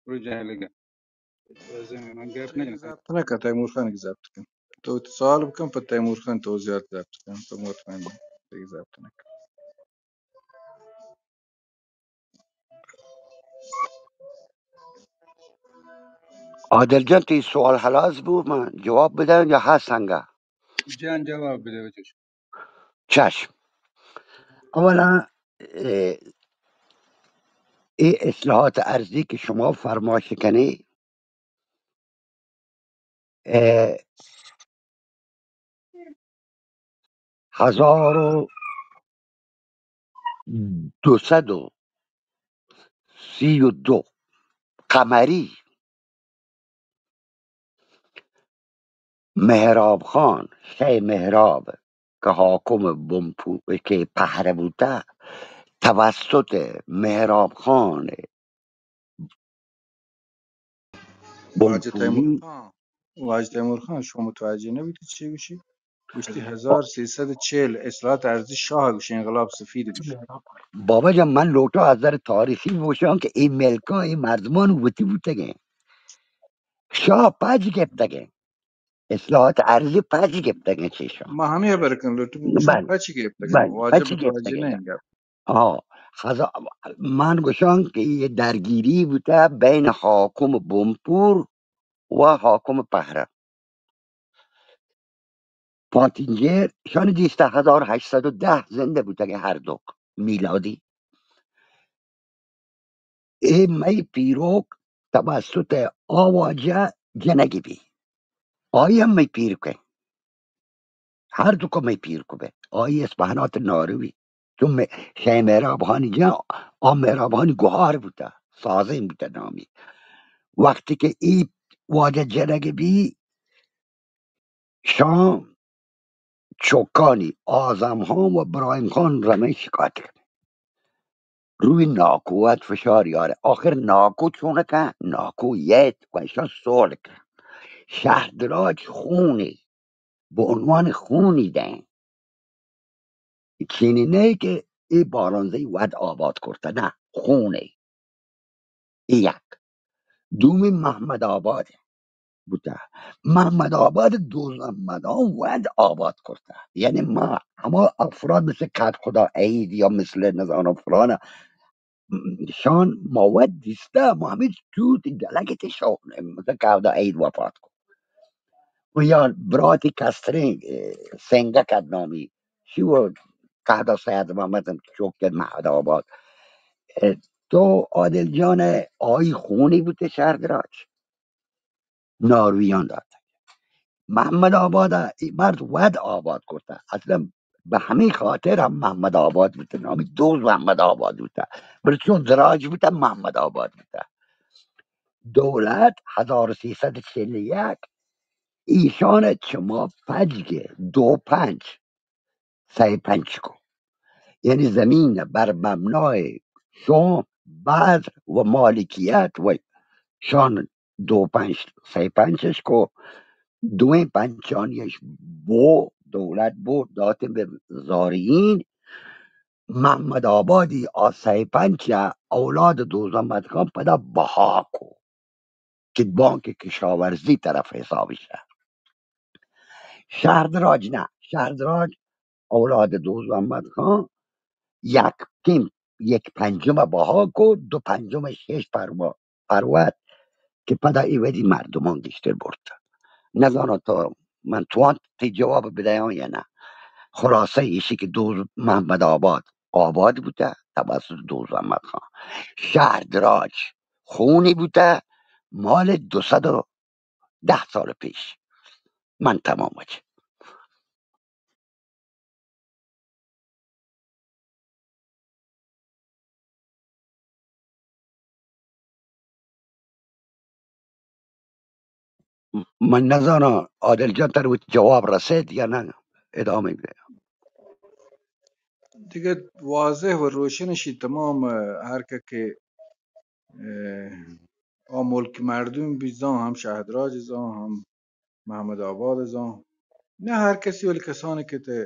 برو جاہلگا۔ من گپ نہ ضبط نہ کن، تیمور خان کہ ضبط کن۔ تو وتی سوال بکن، پہ تیمور خان تو زیات ضبط کن، تو مطمئن بہ، تئی ضبط نہ کن۔ عادل جان، تئی سوال ہلاس بو، من جواب بدم یا ہست انگا؟ جان، جواب بدے بچش۔ چشم۔ اولا، اے، اے اصلاحات ارضی کہ شما فرمائش کنی، اے، ہزار و دو سد و سی و دو قمری، مہراب خان، شے مہراب کہ حاکم بنپو-، کہ پہرہ بوتہ، توسط مہراب خان واجہ تیمور بنپوری۔ خان، واجہ تیمور خان، شما متوجہ نہ بیت چی گوشی؟ گوشتی ہزار سیصد و چہل اصلاحات ارضی شاہ گوشی، انقلاب سفید گوشی۔ بابا جان، من لوٹا از نظر تاریخی بگوشاں کہ اے ملکاں اے مردمان وتی بوتگیں۔ شاہ پج گپتگیں۔ اصلاحات ارضی پج گپتگیں چیشاں۔ ما ہمے ہبر کن لوٹی بگوشاں بلے، پج گپتگیں۔ بلے، واجہ پج متوجہ گپتگیں۔ نہ انگا۔ ہاں، خزا-، من گوشاں کہ یہ درگیری بوتا بین حاکم بنپور و حاکم پہرہ۔ پاتینجر شان دیستا ہزار ہشت سد و دہ زندہ بوتگیں ہر دوک میلادی۔ اے مئی پیروک توسط آ واجہ جنگی بی۔ آئی ہم مئی پیرک ایں۔ ہر دوکا مئی پیرک بے۔ آئی اسپہنات ناروی۔ چون مئے شے مہراب ہانی جان، آ مہراب ہانی گہار بوتا، سازین بوتا نامی۔ وقتی کہ ای واجہ جنگ بی، شام چوکانی اعظم خان و ابراہیم خان رمیں شکایت کن۔ روی ناکو ات فشار یارے۔ آخر ناکو چون کن؟ ناکو یت و ایشان سول کن۔ شہدراج خونی، بہ عنوان خونی دیں۔ چینی نہ کہ اے بارانزئی وت آباد کرتہ، نہ، خونے۔ اے یک۔ دومی محمد آباد بوتہ۔ محمد آباد دوزمدان وت آباد کرتہ۔ یعنی ما ہما افراد مثل کدخدا عید یا مثل نزانم فلان شان ما وت دیستہ، ما ہمے چوت گلگ ات شان، مثلا کہدا عید وفات کو۔ و یا براتی کستریں، اے، سنگک ات نامی، شی و کہدا سید محمد ہم چوک ات محمد آباد۔ اے، تو عادل جان، آئی خونی بوتے شہر دراج۔ نارویان داتگ۔ محمد آباد ء اے مرد وت آباد کرتہ۔ اصلا بہ ہمے خاطر ہم محمد آباد بوتہ، نامی دوز محمد آباد بوتہ۔ بلے چون دراج بوتہ، محمد آباد بوتہ۔ دولت ہزار و سیصد و چل و یک ایشان ء چما پجگ دو پنج سئے پنچ کو۔ یعنی زمین بر مبنای شام، بذر و مالکیت و شان دو پنچ، سئے پنچش کو، دوئیں پنچانیش بو، دولت بو، داتیں بہ زارعین۔ محمد آبادی آ سئے پنچ ء اولاد دوزمت خان پدا بہا کو۔ کہ بانک کشاورزی طرف حسابش ء۔ شہردراج نہ، شہردراج اولاد دوز محمد خان یک کم، یک پنجم بہا کو، دو پنجم شش پروا-، پروت کہ پدا ای ودی مردمان گیشتر برت۔ نزاناں تو من توان تی جواب بدیاں یا نہ۔ خلاصہ ایشی کہ دوز محمد آباد آباد بوتہ توسط دوز محمد خان۔ شہردراج خونی بوتہ، مال دو سد و دہ سال پیش۔ من تمام وجہ۔ من نزاناں عادل جان تر وت جواب رسید یا نہ، ادامہ بده۔ دگہ واضح و روشن شی تمام، اه، ہر کہ کہ، اه، آ ملک مردم بی زان، ہم شہدراج زان، ہم محمد آباد زان۔ نہ ہر کسی، ولی کسانی کہ تے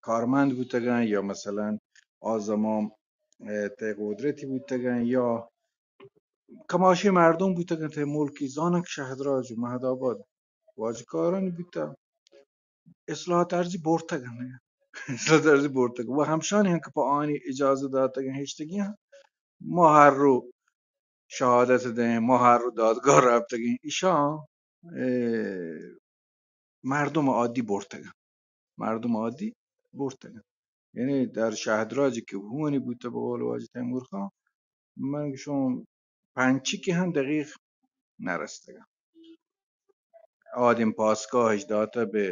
کارمند بوتگن یا مثلاً آ زمان، اه، تے قدرتی بوتگن یا کماشیں مردم بوتگ انت، ملکی زانگ شہدراج و مہدآباد واجکارانی بوتگ، اصلاحات ارزی برتگ انت، اصلاحات ارزی برتگ و ہمشانی ہم کہ پہ آنی اجازہ داتگ انت ہشتگی ہم ما ہر رو شہادت دیں، ما ہر رو دادگاہ رفتگیں، ایشاں، اے، مردم عادی برتگ انت، مردم عادی برتگ انت. یعنی در شہدراج کہ ہونی بوتہ بہ قول واجہ تیمور خان، من گشوں پنچی کہ ہم دقیق نرستگ انت. آدم پاسگاہش داتہ بہ،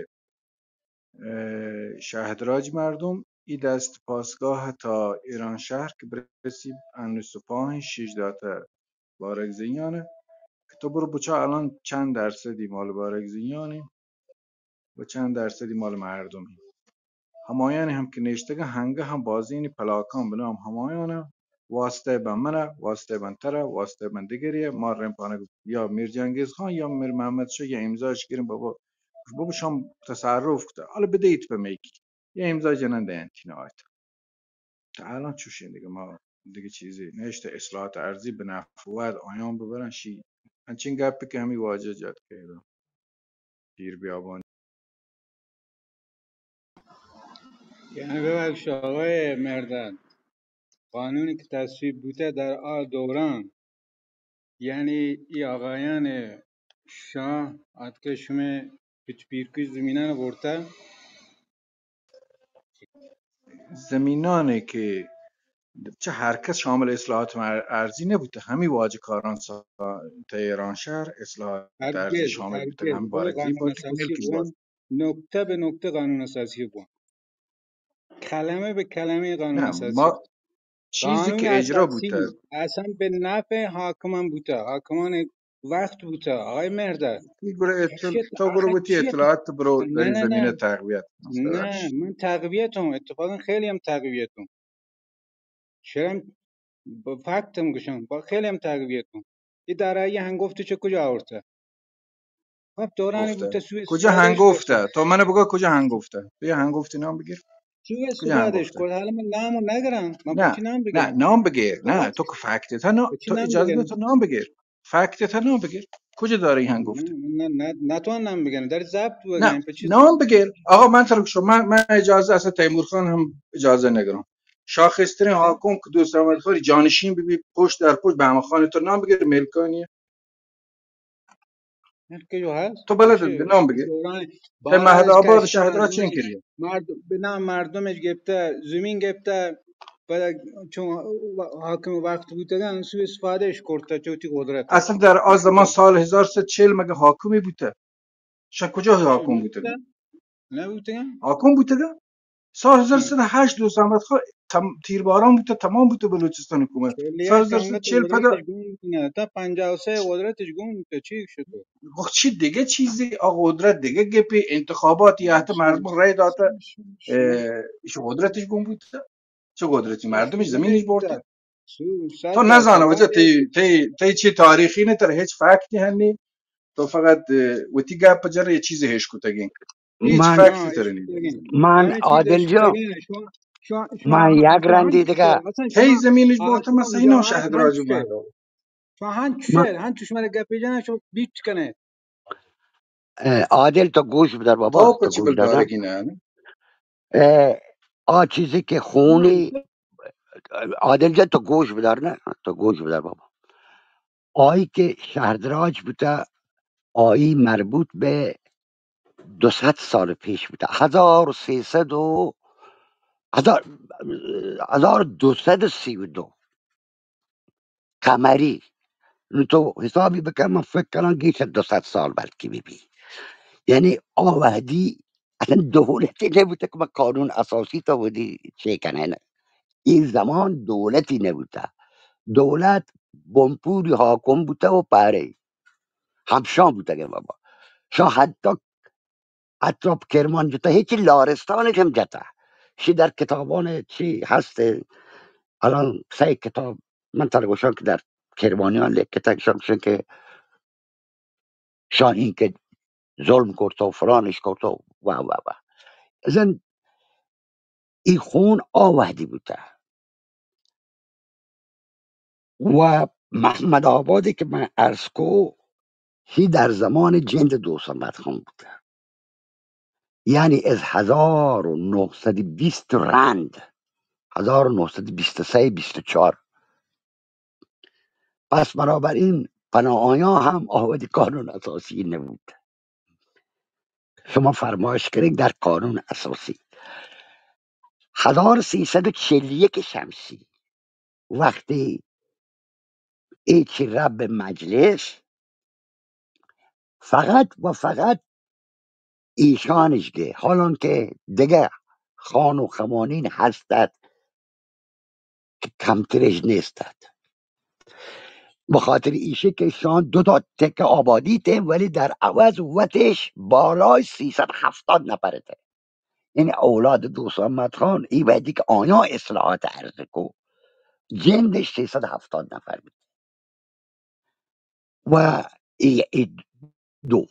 اے، شہدراج مردم، ای دست پاسگاہ تا ایرانشہر کہ برسی انوس و پانچ شش داتہ بارکزیان ء کہ تو برو بچار الان چند درصدی مال بارکزیانی و چند درصدی مال مردمی. ہمایانی ہم کہ نشتگن ہنگہ ہم بازینی پلاکان بنام ہمایان ء واسطہ بن من ء، واسطہ بن تر ء، واسطہ بن دگری ء، ما رمپانگ یا میر جنگیز خان یا میر محمد شاہ یا امضاش گریں بابا، بابا شام تصرف کتہ، حالا بدیت پہ میکی. یا امضا جنن دینتی نہایت. تا الان چوشیں دگہ ما دگہ چیزے نشتہ، اصلاحات ارزی بہ نفع ود آیان ببرن، شی انچین گپی کہ ہمی واجہ جت کہ پیر بیابان. یعنی ببخش آقای مرداد، قانونی که تصویب بوده در آ دوران، یعنی ای آقایان شاه آتکه شمه پچ پیرکوی زمینان برته؟ زمینانی که چه هر کس شامل اصلاحات ارزی نبوده، همی واجکاران سا-، تهران شهر اصلاحات ارزی شامل بوده، همی بارگزی بوده که ملکی بوده. نکته به نکته قانون اساسی بوان. کلمه به کلمه قانون اساسی. ما چیزی که اجرا بوته، اصلاً به نفع حاکمان بوته، حاکمان وقت بوته. آقای مهرداد، تو گروه وتی اطلاعات برو در این زمینه تقویت. نه، من تقویتم، اتفاقاً خیلی هم تقویتم. شرم به فکتم گشم، با خیلی هم تقویتم. اداره هنگفت چه کجا آورته؟ خب، دورانی بوته سوء استفادهش کرد. کجا هنگفته؟ تو منه بگو کجا هنگفته؟ تو یه هنگفتی نام بگیر. سوء استفادهش کرد. حالا من نامو نگرم. من نه، چی نام بگیرم؟ نه، نام بگیر. نه، تو که فکت تا نا-، تو اجازه بده تو نام بگیر. فکت تا نام بگیر. کجا داره این هنگفته؟ نه، نه، نه، نتوان نام بگیرم. در ضبط بگیرم. نه، نام بگیر. آقا من ترک شما، من، من اجازه اصلاً تیمور خان هم اجازه نگرم. شاخصترین حاکم که دوست احمد خان جانشین ببی، پشت در پشت بهمن خان، تو نام بگیر، ملکانی. تو بلد ئے، نام بگیر. تئی مہد آباد شہدراج چین کریه؟ مردم، بنا مردمش گپته، زمین گپته، پدا چون حاکم وقت بوتگن، سوء استفادهش کرته، چه وتی قدرت. اصلاً در آ زمان سال هزار سد چهل مگه حاکمی بوته؟ شان کجا حاکم بوتگن؟ نبوتگن؟ حاکم بوتگن؟ سال هزار سد هشت دوست احمد خان تم-، تیرباران بوته، تمام بوته بلوچستان حکومت. سال هزار سد چهل پدا تا پنجاه و سه قدرتش گم بوته، چی شد؟ خب چی دیگه چیزی، آ قدرت دیگه گپی، انتخابات یا حتی مردم رای داته، اه، ایش قدرتش گم بوته. چه قدرتی؟ مردمش زمینش برده. تو نزانه وجه تی، تی، تی چی تاریخی نه، تر هیچ فکتی هم نی. تو فقط، اه، وتی گپ جر یه چیزی هش کتگین. هیچ فکتی تر نی. من عادل جان، من یک رندی دیگه. تی زمینش برده مثلاً اینا شهدراج اومد. شما هنچو شعر، هنچو شما را گپی جنه، شما بیت کنه. اه، عادل تو گوش بدار بابا، تو گوش بدار. اه، آ چیزی که خونی، عادل جان تو گوش بدار نه، تو گوش بدار بابا. آیی که شهدراج بوته، آیی مربوط به دو صد سال پیش بوته، هزار و سیصد و، هزار، هزار و دوصد و سی و دو قمری. نو تو حسابی بکن، من فکر کنم گیش از دو صد سال بلکه ببی. یعنی آ وهدی اصلاً دولتی نبوته که من قانون اساسی تا ودی چه کنه نه. این زمان دولتی نبوته. دولت بنپوری حاکم بوته و پاره همشان بوتگه بابا. شان حتی اطراف کرمان جتا، هیچ لارستانش هم جتا. شی در کتابان چی هست؟ الان سه کتاب من تر گوشان که در کرمانیان لیکتگ، شان گوشان که شان این که ظلم کرتا و فلانش کرتا و، و، و. زن ای خون آ وهدی بوته. و محمد آبادی که من عرض کو، هی در زمان جند دوست محمد خان بوده، یعنی از هزار و نهصد و بیست رند، هزار و نهصد و بیست و سه، بیست و چهار. پس بنابراین پناه آیان هم آوردی قانون اساسی نبود. شما فرمایش کنید در قانون اساسی. هزار و سیصد و چهل و یک شمسی، وقتی ایچی رب مجلس، فقط و فقط ایشانش گه، حالان که دیگه خان و خوانین هستد که کمترش نیستد. به خاطر ایشه که شان دو تا تکه آبادی ته، ولی در عوض وتش بالای سیصد هفتاد نفر ته. این اولاد دوست محمد خان، ای وقتی که آیا اصلاحات عرض کو، جندش سیصد هفتاد نفر بود. و ای، ای دو،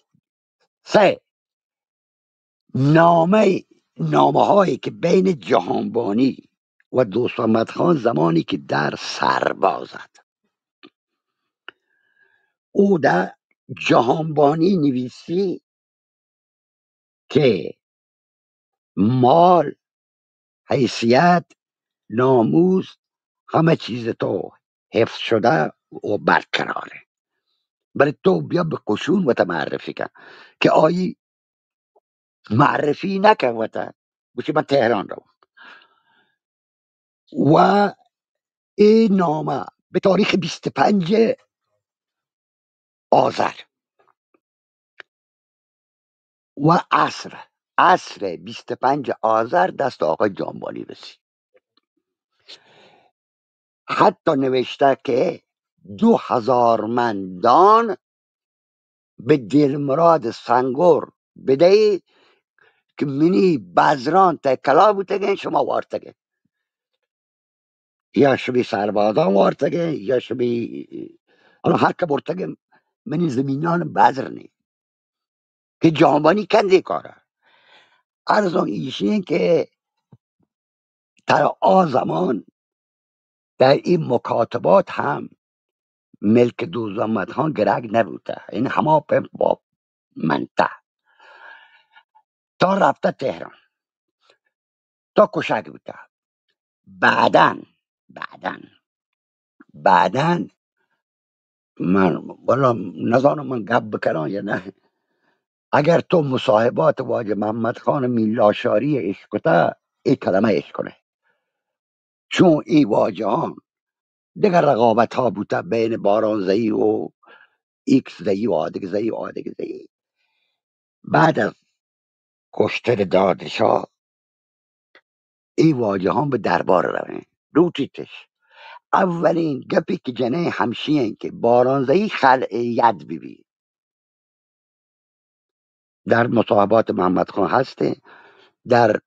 سه، نامه، نامه هایی که بین جهانبانی و دوست محمد خان زمانی که در سربازد، او در جهانبانی نویسی که مال، حیثیت، ناموس، همه چیز تو حفظ شده و برقراره. بلے تو بیا به قشون وتا معرفی کن که آئی معرفی نکن وتا، گوشی من تهران روم. و ای نامه به تاریخ بیست و پنج آذر و عصر، عصر بیست و پنج آذر دست آقای جهانبانی رسی. حتی نوشته که دو هزار مندان به دلمراد سنگور بدهید که منی بزران ته کلا بوتگین، شما وارتگین، یا شمی سربازان وارتگین، یا شمی، حالا هر که برتگین، منی زمینان بذر نی که جهانبانی کندی کاره. عرضم ایشین که در آ زمان در این مکاتبات هم ملک دوزامت خان گرگ نبوده، این هما په با منته تا رفته تهران، تا کشگ بوده. بعداً، بعداً، بعداً من، والا نزانم من گپ بکنم یا نه. اگر تو مصاحبات واجه محمد خان میلاشاری اشکته، ای کلمه اشکنه. چون ای واجهان دگه رقابت ها بوته بین باران زئی و ایکس زئی و آدگ زئی و آدگ زئی. بعد از کشتن دادشاه، ای واجهان به دربار روین، لوٹیتش. اولین گپی که جنین همشین که باران زئی خلع ید ببی. در مصاحبات محمد خان هسته، در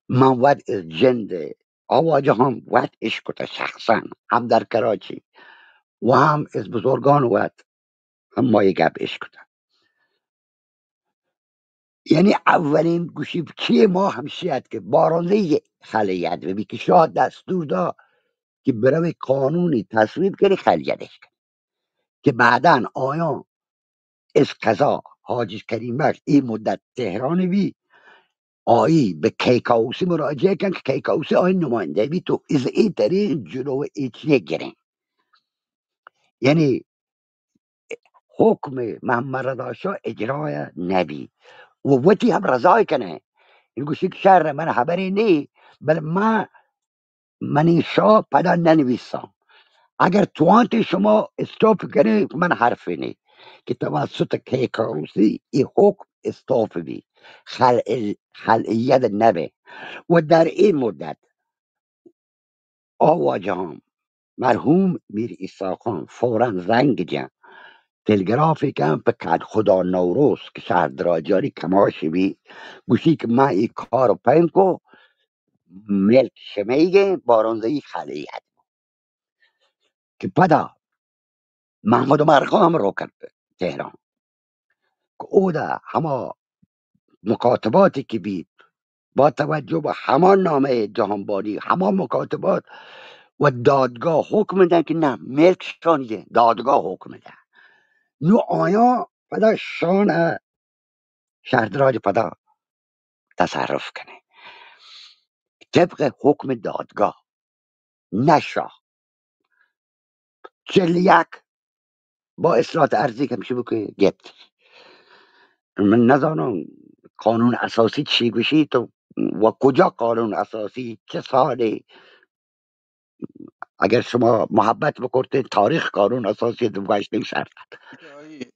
من وت از جند آ واجهان وت اشکته شخصاً، هم در کراچی و هم از بزرگان وت هم ما یه گپ اشکته. یعنی اولین گوشی چی ما همشی ات که باران زئی خلع ید ببی که شاه دستور دا که بروی قانونی تصویب کنی، خلع یدش کنی. که بعداً آیان از قضا حاجی کریم بخش ای مدت تهران بی، آئی به کیکاوسی مراجعه کن که کیکاوسی آئی نماینده بی، تو از ای طریق جلو ای چیه گرین. یعنی حکم محمد رضا شاه اجرای نبی و وتی هم رضای کنه. این گوشی که شهر من خبری نی، بل من، منی شاه پدا ننویسان. اگر توانتی شما استاپ کنی، من حرفی نی که توسط کیکاوسی ای حکم استاپ بی، خلع، خلع ید نبه. و در این مدت آ واجهان مرحوم میر عیسی خان فوراً زنگ جن، تلگرافی کن په کدخدا نوروز که شهر دراجانی کماشی بی، گوشی که من ای کار پین کو، ملک شمیگه، باران زئی خلع ید. که پدا محمد عمر خان هم رو کرد تهران. که اودا هما مکاتباتی که بید، با توجه به هما نامه جهانبانی، هما مکاتبات، و دادگاه حکم دن که نه، ملک شانی ده، دادگاه حکم ده. نو آیا پدا شان شهردراج پدا تصرف کنه طبق حکم دادگاه، نه شاه. چل یک با اصلاحات ارضی کمشی بو که گپت. من نزانم قانون اساسی چی گوشی تو و کجا قانون اساسی چه سالی. اگر شما محبت بکرتین تاریخ قانون اساسی تو گوشتین شرط. آئی،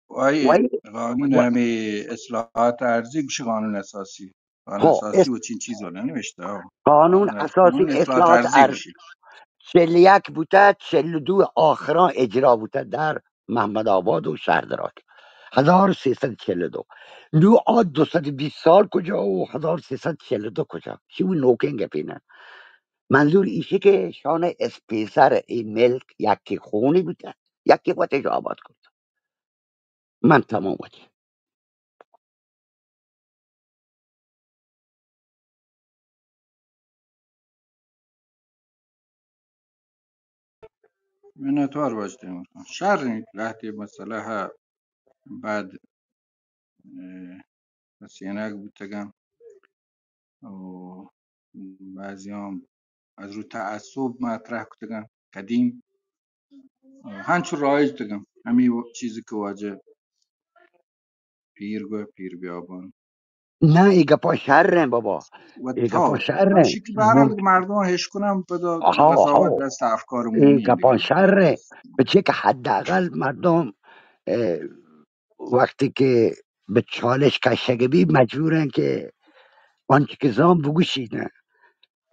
آئی ولی قانون و همی اصلاحات ارضی گوشی قانون اساسی. قانون خب، اساسی اس-، و چین چیز ولا نوشته ها. قانون قانون، اساسی قانون اصلاحات اصلاحات ارضی ارض گوشی. چل یک بوته، چل دو آخران اجرا بوته در محمد آباد و شهردراج. هزار و سیصد چل دو. نو آ دو صد و بیست سال کجا و هزار و سیصد چل دو کجا؟ چی و نوکین گپی نه. منظور ایشی که شان اسپیسر ای ملک یکی خونی بوته، یکی وتش آباد کرد. من تمام وتی. منتوار باش تیمور خان. شر انت، لہتے مسئلہ ء بعد، اه، سینگ بوتگاں و بعضی ہم از رو تعصب مطرح کتگاں، قدیم، ہنچو رائج تگاں. ہمی چیزی کہ واجہ پیر گو، پیر بیابان. نه، ای گپا شر ہیں بابا. و ای تا گپا شر ہیں. شکی بہرحال مم-، مردم ہش کنم پدا آہا، قضاوت آہا. دست افکار ای عمومی گپا دیگه. شر ہیں. بچه که حداقل مردم، اه، وقتی که به چالش کشگ بی، مجبورن که آنچه که زان بگوشی نه.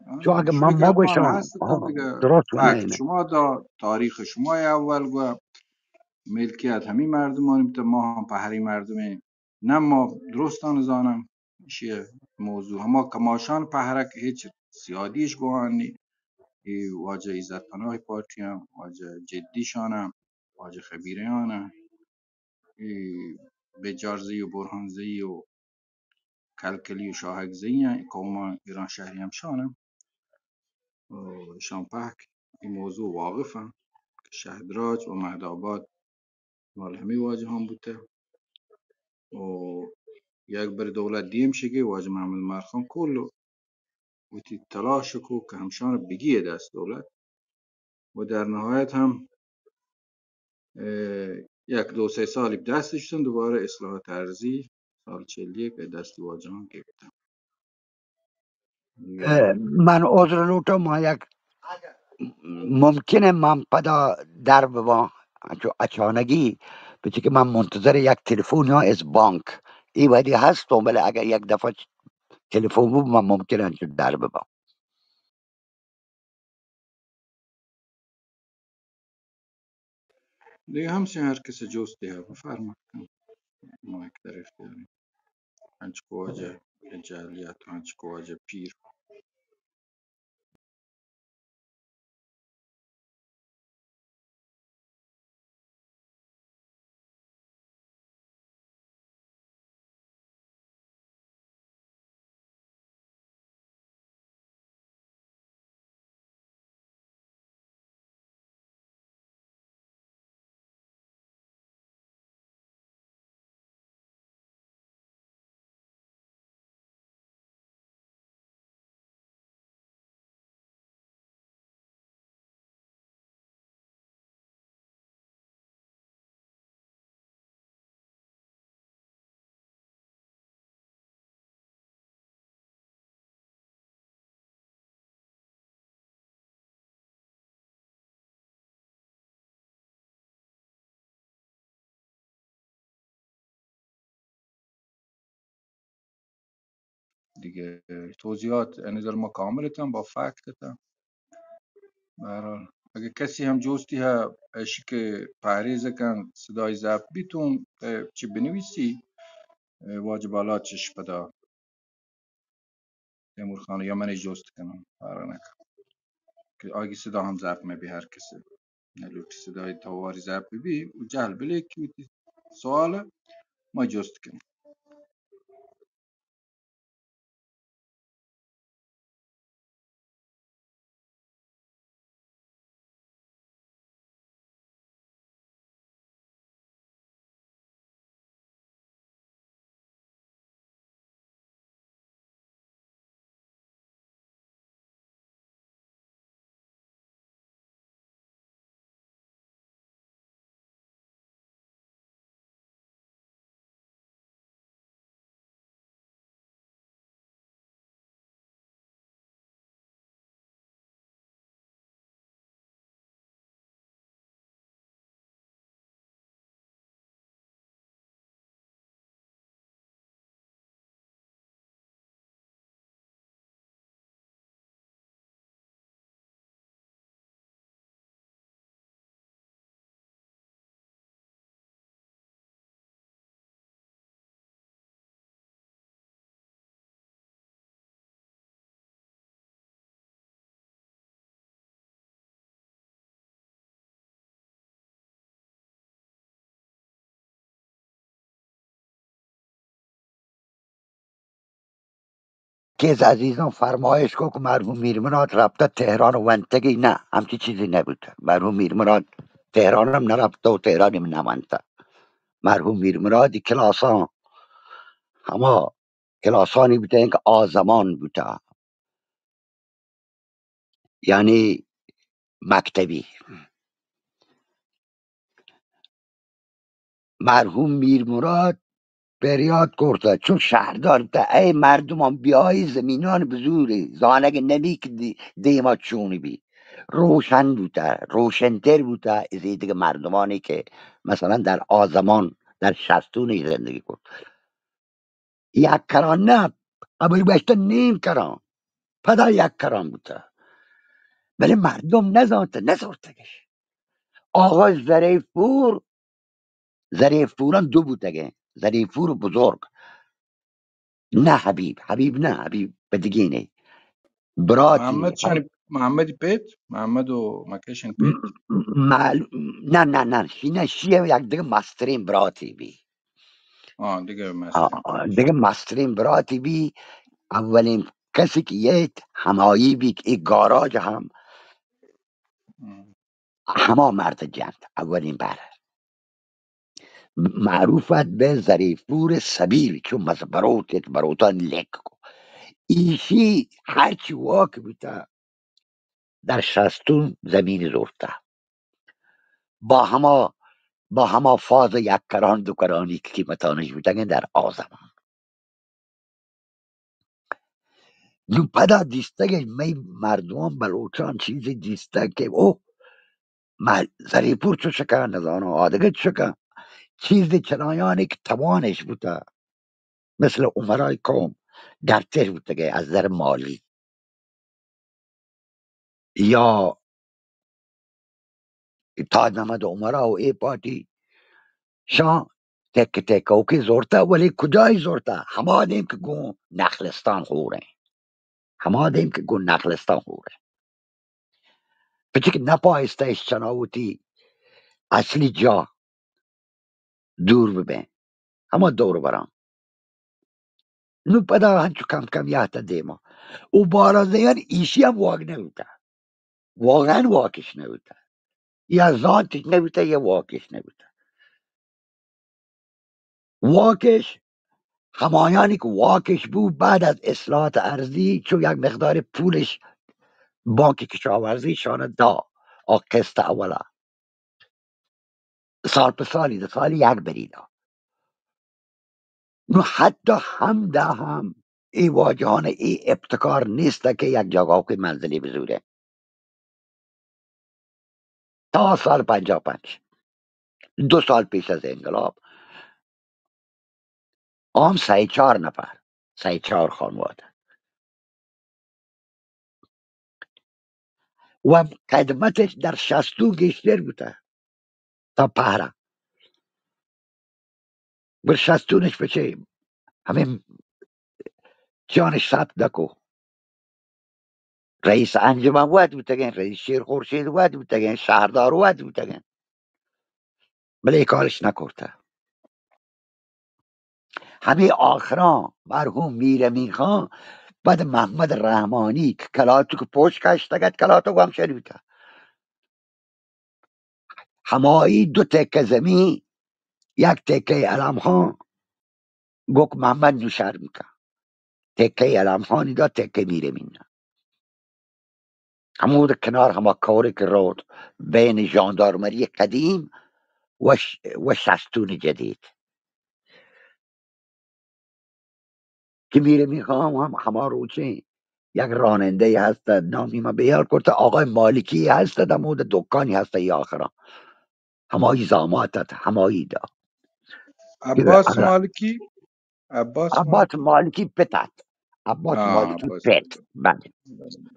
آه، چون اگه من مگوشم، هست تا آه، دیگه درست فکت نه. شما دا تاریخ شما اول گو ملکیت همی مردمانی بوته، ما هم پهری مردمه، نه ما درستان زانم ایشی موضوع. هما کماشان پهرک هیچ سیادیش گوان نی. ای واجه عزت پناه پارتی هم، واجه جدی شانم، واجه خبیریان هم. ای بجارزی و برهانزی و کلکلی و شاهکزئی اَنت، اے قوماں ایرانشہری ہمشان اَنت. و اشان پہک اے موضوع واقف اَنت کہ شہدراج و مہدآباد مال ہمے واجہاں بوتہ. و یک بر دولت دیم شگے واجہ محمد عمر خان کل وتی تلاش کو کہ ہمشان بگی دست دولت. و در نہایت ہم، اه، یک دو سئے سالی دست شتن، دوبارہ اصلاحات ارضی سال چل یک دست واجہاں گپتن. اه، من عذر لوٹاں، ما یک ممکن ہے من پدا در بباں، انچو اچانگی، پرچہ کہ من منتظر یک تلفن یا از بانک ای وہدی ہستوں، بلے اگر یک دفعہ تلفن بو، من ممکن انچو در بباں. دگہ ہم سے ہر کس جوست ہے، بفرمائیت کن. ما یک در اختیار ایں. انچکو واجہ جہلیت، انچکو واجہ پیر. دیگہ توضیحات از نظر ما کامل اتن، با فکت اتن. بہرحال، اگہ کسی ہم جوستی ہے، اشی کہ پہریز کن، صدای ضبط بیتون، اه، چی بنویسی، اه، واجہ بالاچش پدا تیمور خان یا منی جوست کنن، پارا نکن. کہ آگی صدا ہم ضبط مہ بی ہر کسی. نلوٹی صدای تواری ضبط بی، و جہل بلے کہ وتی سوال ما جوست کنن. یکے از عزیزاں فرمائش کو کہ مرحوم میر مراد رپتہ تہران ءُ ونتگی؟ نہ، ہمچی چیزی نبوتہ۔ مرحوم میر مراد تہران ہم نرپتہ ءُ تہران ہم نونتہ۔ مرحوم میر مرادی کلاساں ہما کلاسانی بوتہ کہ آ زمان بوتہ، یعنی مکتبی۔ مرحوم میر مراد پریات کرتہ، چون شہردار بوتہ، اے مردمان، بیائی زمینان بزوری، زانگ نبی کہ دی-، دیما چون بی۔ روشن بوتہ، روشنتر بوتہ از ای دگہ مردمانی کہ مثلاً در آ زمان در شستونی زندگی کرت۔ یک کران نہ، ابری گوشتہ نیم کران، پدا یک کران بوتہ۔ بلے مردم نزانتہ، نزورتگش۔ آغا ظریف پور، ظریف پوران دو بوتگیں، ظریف پور بزرگ، نہ حبیب، حبیب نہ، حبیب پدگینے۔ براتی محمد شانی، محمد پیت، محمد و مکشن پیت۔ م-، معلوم، نہ، نہ، نہ، شی نہ، شی یک دگہ مسترین براتی بی۔ آ، دگہ آ، مسترین آ، براتی۔ دگہ مسترین براتی بی۔ اولین کسی کہ یت ہمایی بی کہ ایک گاراج ہم ہم۔ ہما مرد جنت اولین بار۔ معروف ات بہ ظریف پور سبیل، چون مس بروت ات، بروتان لک کو۔ ایشی ہرچی واک بوتا در شستون زمین زورتا۔ با ہما، با ہما فاز یک کران دو کرانی کہ قیمتانش بوتگیں در آ زمان۔ نوں پدا دیستگ مئے مردمان بلوچان چیزے دیستگ کہ او ما زریپور چو چکا نزاناں آدگہ چکا چیزے چرایانی کہ توانش بوتا مثل عمرای قوم گرتر بوتگے از در مالی یا تاج محمد عمرا و اے پارٹی شان تک تک اوکے زورتا، ولی کجای زورتا؟ ہما دیم کہ گوں نخلستان ہوریں، ہما دیم کہ گوں نخلستان ہوریں، پچک نپائستہ اش چنا وتی اصلی جا دور ببیں، ہما دور براں۔ نوں پدا ہنچو کم کم یات دیما۔ او بارا زیان ایشی ہم واگ نہ بوتا۔ واقعاً واکش نہ بوتا۔ یا زانتش نہ بوتا یا واکش نہ بوتا۔ واکش ہمایانی کہ واکش بو بعد از اصلاحات ارضی چو یک مقدار پولش بانک کشاورزی شانہ دا آ قسط اولا۔ سال پہ سالی، دو سالی یک بری دا۔ نو حتی ہمدا ہم اے واجہان اے ابتکار نیست کہ یک جاگہ کہ منزلی بزورے۔ تا سال پنجاہ پنج، دو سال پیش از انقلاب، عام سئے چار نفر، سئے چار خانوادہ۔ و خدمتش در شستون گیشتر بوتہ تا پہرا۔ بر شستونش پچے ہمیں جانش ثبت نکو۔ رئیس انجمن وت بوتگیں، رئیس شیر خورشید وت بوتگیں، شہردار وت بوتگیں، بلے اے کارش نکرتہ۔ ہمے آخراں مرحوم میر امین خان پد محمد رحمانی کہ کلاتوک پوش کشتگ ات، کلاتوک ہم شری بوتہ۔ ہمائی دو تکہ زمین، یک تکہ علم خان گوک محمد نوشہر بوتہ، تکہ علم خانی دا، تکہ میر امین۔ ہمود کنار ہما کورے کہ روت بین ژاندارمری قدیم و ش-، و شستون جدید۔ کہ میر امین خان ہم ہما روچیں یک رانندہ ہست، نامی ما بیار کرتہ، آقای مالکی ہست، ہمود دکانی ہست ای آخرا۔ ہمائی زامات ات، ہمائی دا۔ عباس مالکی، عباس عباس مالکی۔ مالکی پت ات۔ عباس ہاں، مالکی عباس پت، پت۔ بلے۔ بلے۔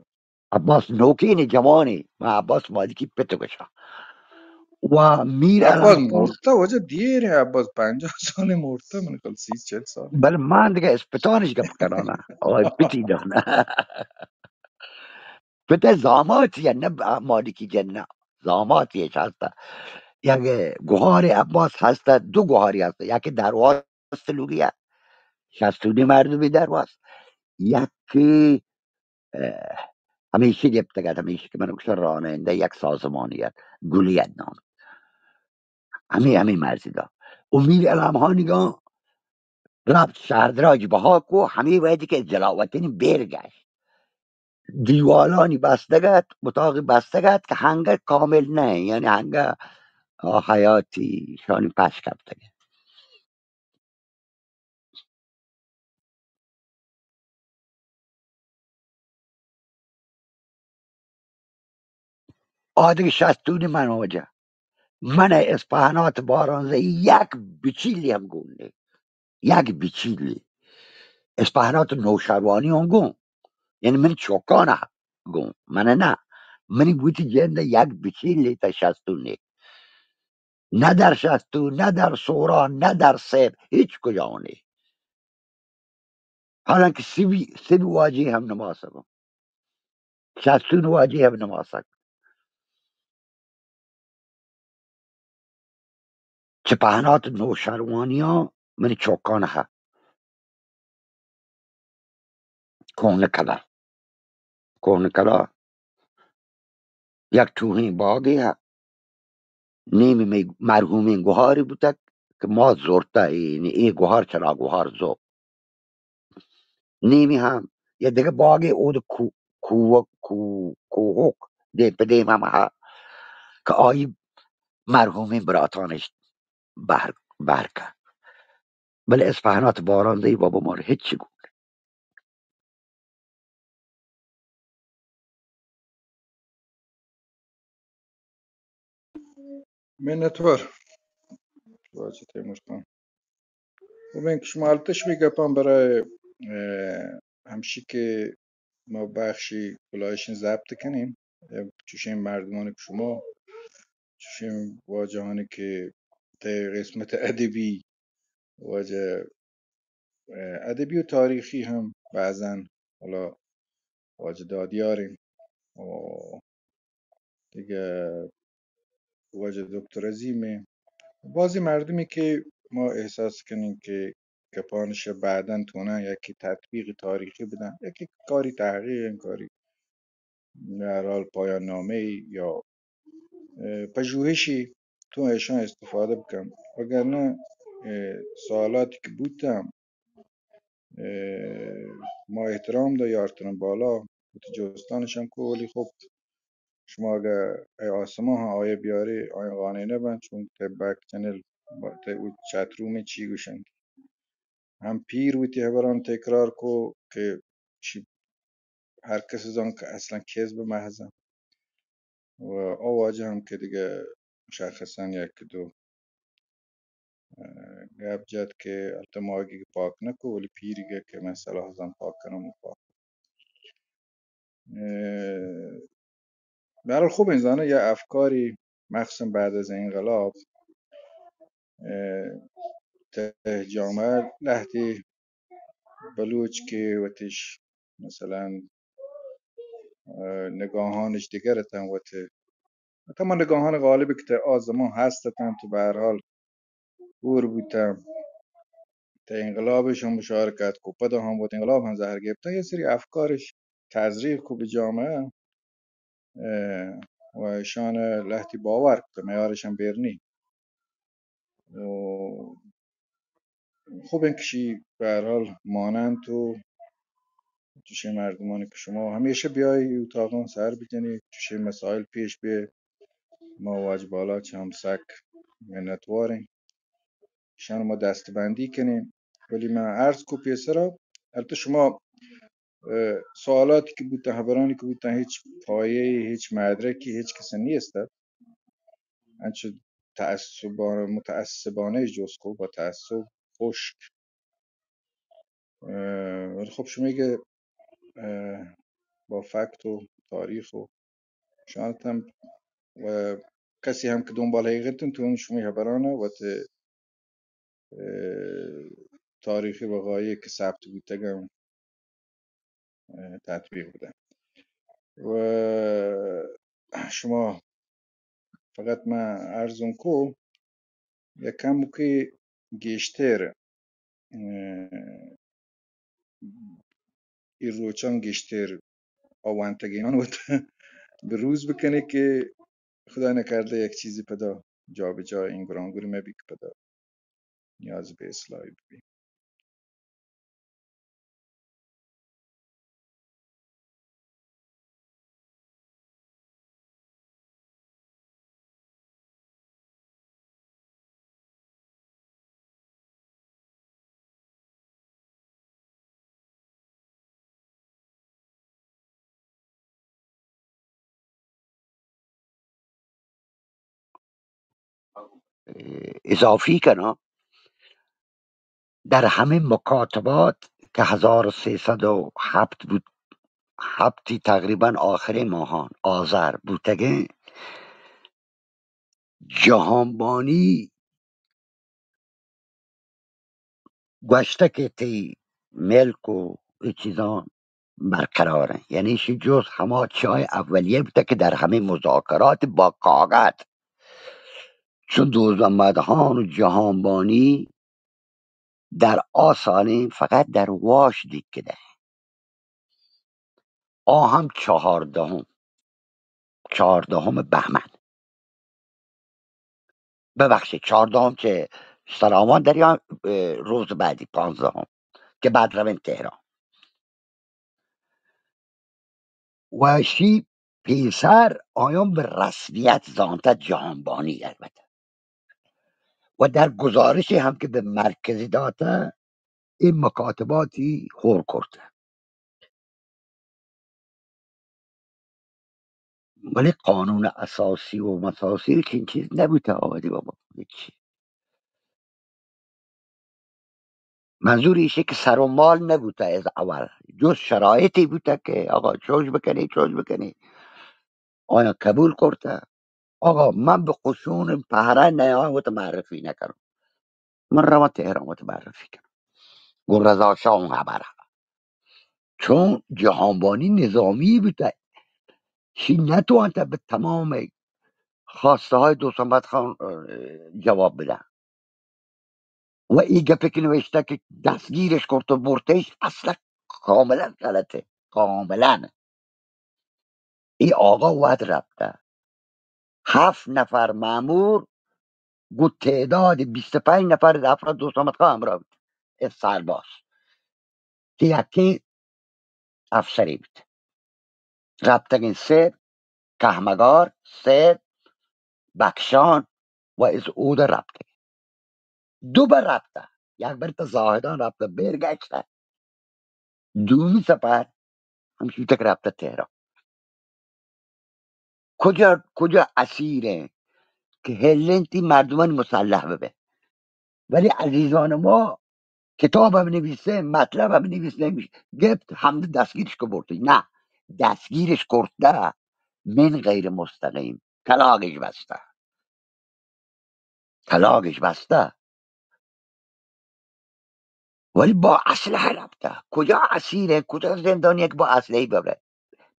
عباس نوکین جوانے، ما عباس مالکی پت گوشاں۔ و میر عباس علم خان مرتہ، واجہ دیر ہے، عباس پنجاہ سال مرتہ، من کل سی چل سال۔ بل من دگہ اسپتالش گپ کنانا، او پتی دانا۔ پت زاماتی ہے، نہ مالکی جنہ، زاماتی ہے ہستا۔ یک گوہار عباس ہستا، دو گوہاری ہستا، یکی درواست لوگی ہے، شستونی مردمی درواست۔ یکے، اه، ہمیشی گپتگ ات، ہمیشی کہ من گوشتہ رانندہ یک سازمانی ات، گلی ات نام۔ ہمے، ہمے مرضی دا۔ امیر علم خانیگاں رفت شہردراج بہا کو، ہمے وہدی کہ جلاوطنی بیر گشت۔ دیوالانی بستگ ات، اتاقی بستگ ات کہ ہنگہ کامل نہ، یعنی ہنگہ حیاتی شانی پش کپتگ۔ آدگہ شستونی من واجہ، من اسپہنات بارانزئی یک بچیلی ہم گون نے، یک بچیلی۔ اسپہنات نوشروانی ہم گون، یعنی من چوکان گون، من نہ، منی بوتی جند یک بچیلی تا شستونی۔ نہ در شستو، نہ در سوران، نہ در سیب، ہچ کجا نے۔ حالانکہ سبی، سبی واجی ہم نماسگ، شستون واجی ہم نماسگ۔ چہ پہنات نوشروانیاں منی چوکان ہا۔ کوہنکلا، کوہنکلا یک ٹوہیں باگے ہا۔ نیمی مئے مرحومیں گوہارے بوتگ کہ ما زرتہ، اے، اے گوہار چرا گوہار زو۔ نیمی ہم یا دگہ باگے اود کو-، کو-، کو-، کوہک دیم پہ دیم ہم ہا کہ آئی مرحومیں براتانش بہر، بہر کا۔ بلے اسپہنات باران دئی بابا مار ہچ گون۔ منتوار۔ واجہ تیمور خان۔ و من شما التش بی گپان برای، اه، ہمشی کہ ما بخشی گلایشیں ضبط کنیں، اه، چوشیں مردمانی کہ شما، چوشیں واجہانی کہ تئی قسمت ادبی، واجہ، اه، ادبی و تاریخی ہم بعضاً، حالا واجہ دادیار انت و دگہ واجہ دکتر عظیم انت۔ بازی مردمی کہ ما احساس کنیں کہ گپانش بعداً تونن یکی تطبیق تاریخی بدن، یکی کاری تحقیق، کاری بہ ہر حال پایان نامہ یا، اه، پژوہشی تو ایشان استفادہ بکن، وگرنہ، اه، سوالاتی کہ بوتن، اه، ما احترام دا یارتن بالا، وتی جستانش ہم کو، ولی خب شما اگہ اے آسمان ہم آیہ بیاری، آیاں قانع نہ بنت، چون تئی بیک چینل، تئی او چیٹ روم چی گوشنت۔ ہم پیر وتی ہبران تکرار کو کہ شی ہر کس زان کہ اصلاً کذب محض انت۔ و او واجہ ہم کہ دگہ مشخصاً یک دو، اه، گپ جت کہ البتہ ما اگہ پاک نہ کو، ولی پیری گہ کہ من صلاح زان پاک کنم و پاک۔ اه، بہرحال خوب انت زاناں یا افکاری مخصوصاً بعد از انقلاب، اه، تہ جامعہ لہتے بلوچ کہ وتش مثلاً، اه، نگاہانش دگر اتن وت، حتی ما نگاہان غالب کہ تہ آ زمان ہست اتن تو بہرحال ہور بوتن، تہ انقلابش ہم مشارکت کو، پدا ہم وت انقلاب ہم زہر گرفتن، یہ سری افکارش تزریق کو بہ جامعہ، اه، و ایشان لہتی باور کو، معیارش ہم بیر نی۔ و خوب انت کہ شی بہ ہر حال ماننت و چوشیں مردمانی کہ شما ہمیشہ بیائی اتاقان سر بجنی، چوشیں مسائل پیش بہ، ما واجہ بالاچ ہم سک منتواریں۔ شان ما دست بندی کنیں، ولی من عرض کو پیسرا، البتہ شما، اه، سوالاتی کہ بوتن، ہبرانی کہ بوتن، ہچ پایہ، ہچ مدرکی، ہچ کسی نیست۔ انچو تعصبانہ، متعصبانہ جست کو، با تعصب خشک۔ اه، ولی خب شمے کہ، اه، با فکت و تاریخ و شانتم و کسی ہم کہ دنبال حقیقت انت، تو شمے ہبرانہ وت، اه، تاریخی وقایع کہ ثبت بوتگن، اه، تطبیق بدن۔ و شما فقط من عرض کو یک کمکے گیشتر، اه، اے روچاں گیشتر آ وانتگینان وت بہ روز بکنئے کہ خدا نکردہ یک چیزے پدا جابجا، این گرانگور مہ بی کہ پدا نیاز بہ اصلاحی بہ بی۔ اضافی کناں، در ہمے مکاتبات کہ ہزار و سیصد و ہپت بوت، ہپتی تقریباً آخریں ماہان آذر بوتگیں، جہانبانی گوشتہ کہ تئی ملک و اے چیزاں برقرار انت۔ یعنی ایشی جز ہما چیزهای اولیه بوتہ کہ در ہمے مذاکرات با کاغذ چون دوست محمد خان و جہانبانی در آ سالیں فقط در واش دیگ کدہ۔ آ ہم چہاردہم، چہاردہم بہمن۔ ببخشید، چہاردہم چہ سراوان دریا، اه، روز بعدی پانزدہم کہ بعد رویں تہران۔ و اشی پیسر آیان بہ رسمیت زانتہ جہانبانی البتہ۔ و در گزارشی ہم کہ بہ مرکزی داتہ، اے مکاتباتی ہور کرتہ۔ ولی قانون اساسی و مساسی چین چیز نبوتہ آوادی بابا۔ ہچ۔ منظور ایشی کہ سر و مال نبوتہ از اول۔ جز شرایطی بوتہ کہ آقا چوش بکنی، چوش بکنی۔ آیا قبول کرتہ؟ آقا من بہ قشون پہرہ نیاں وت معرفی نکنم۔ من رواں تہران وت معرفی کنم۔ گوں رضا شاہ اون ہبرہ۔ چون جہانبانی نظامی بوتہ، شی نتوانتہ بہ تمام خواستہ های دوست محمد خان، اه، جواب بدہ۔ و ای گپی کہ نوشتہ کہ دستگیرش کرت و برتش، اصلا کاملا غلطه، کاملا۔ ای آقا وت رفتہ۔ ہفت نفر مامور گوں تعداد بیست و پنج نفر افراد دوست محمد خان ہمراہ بوت۔ اے سرباز کہ یکیں افسرے بوت۔ رپتگیں سید، کہمگار، سید، بکشان و از اود رپتگ۔ دو بر رپتہ، یک بر تا زاہدان رپتہ، بیر گشتہ۔ دومی سپر ہمشی تک رپتہ تہران۔ کجا، کجا اسیر ہیں کہ ہلنتی مردمان مسلح ببے۔ ولی عزیزان ما کتاب ہم نویسیں، مطلب ہم نویسیں، گپت ہم دستگیرش کو برتی۔ نہ، دستگیرش کرتہ من غیر مستقیم، کلاگش بستہ۔ کلاگش بستہ۔ ولی با اسلحہ رپتہ۔ کجا اسیر ہیں، کجا زندانی ہے کہ با اسلحہ ببرے؟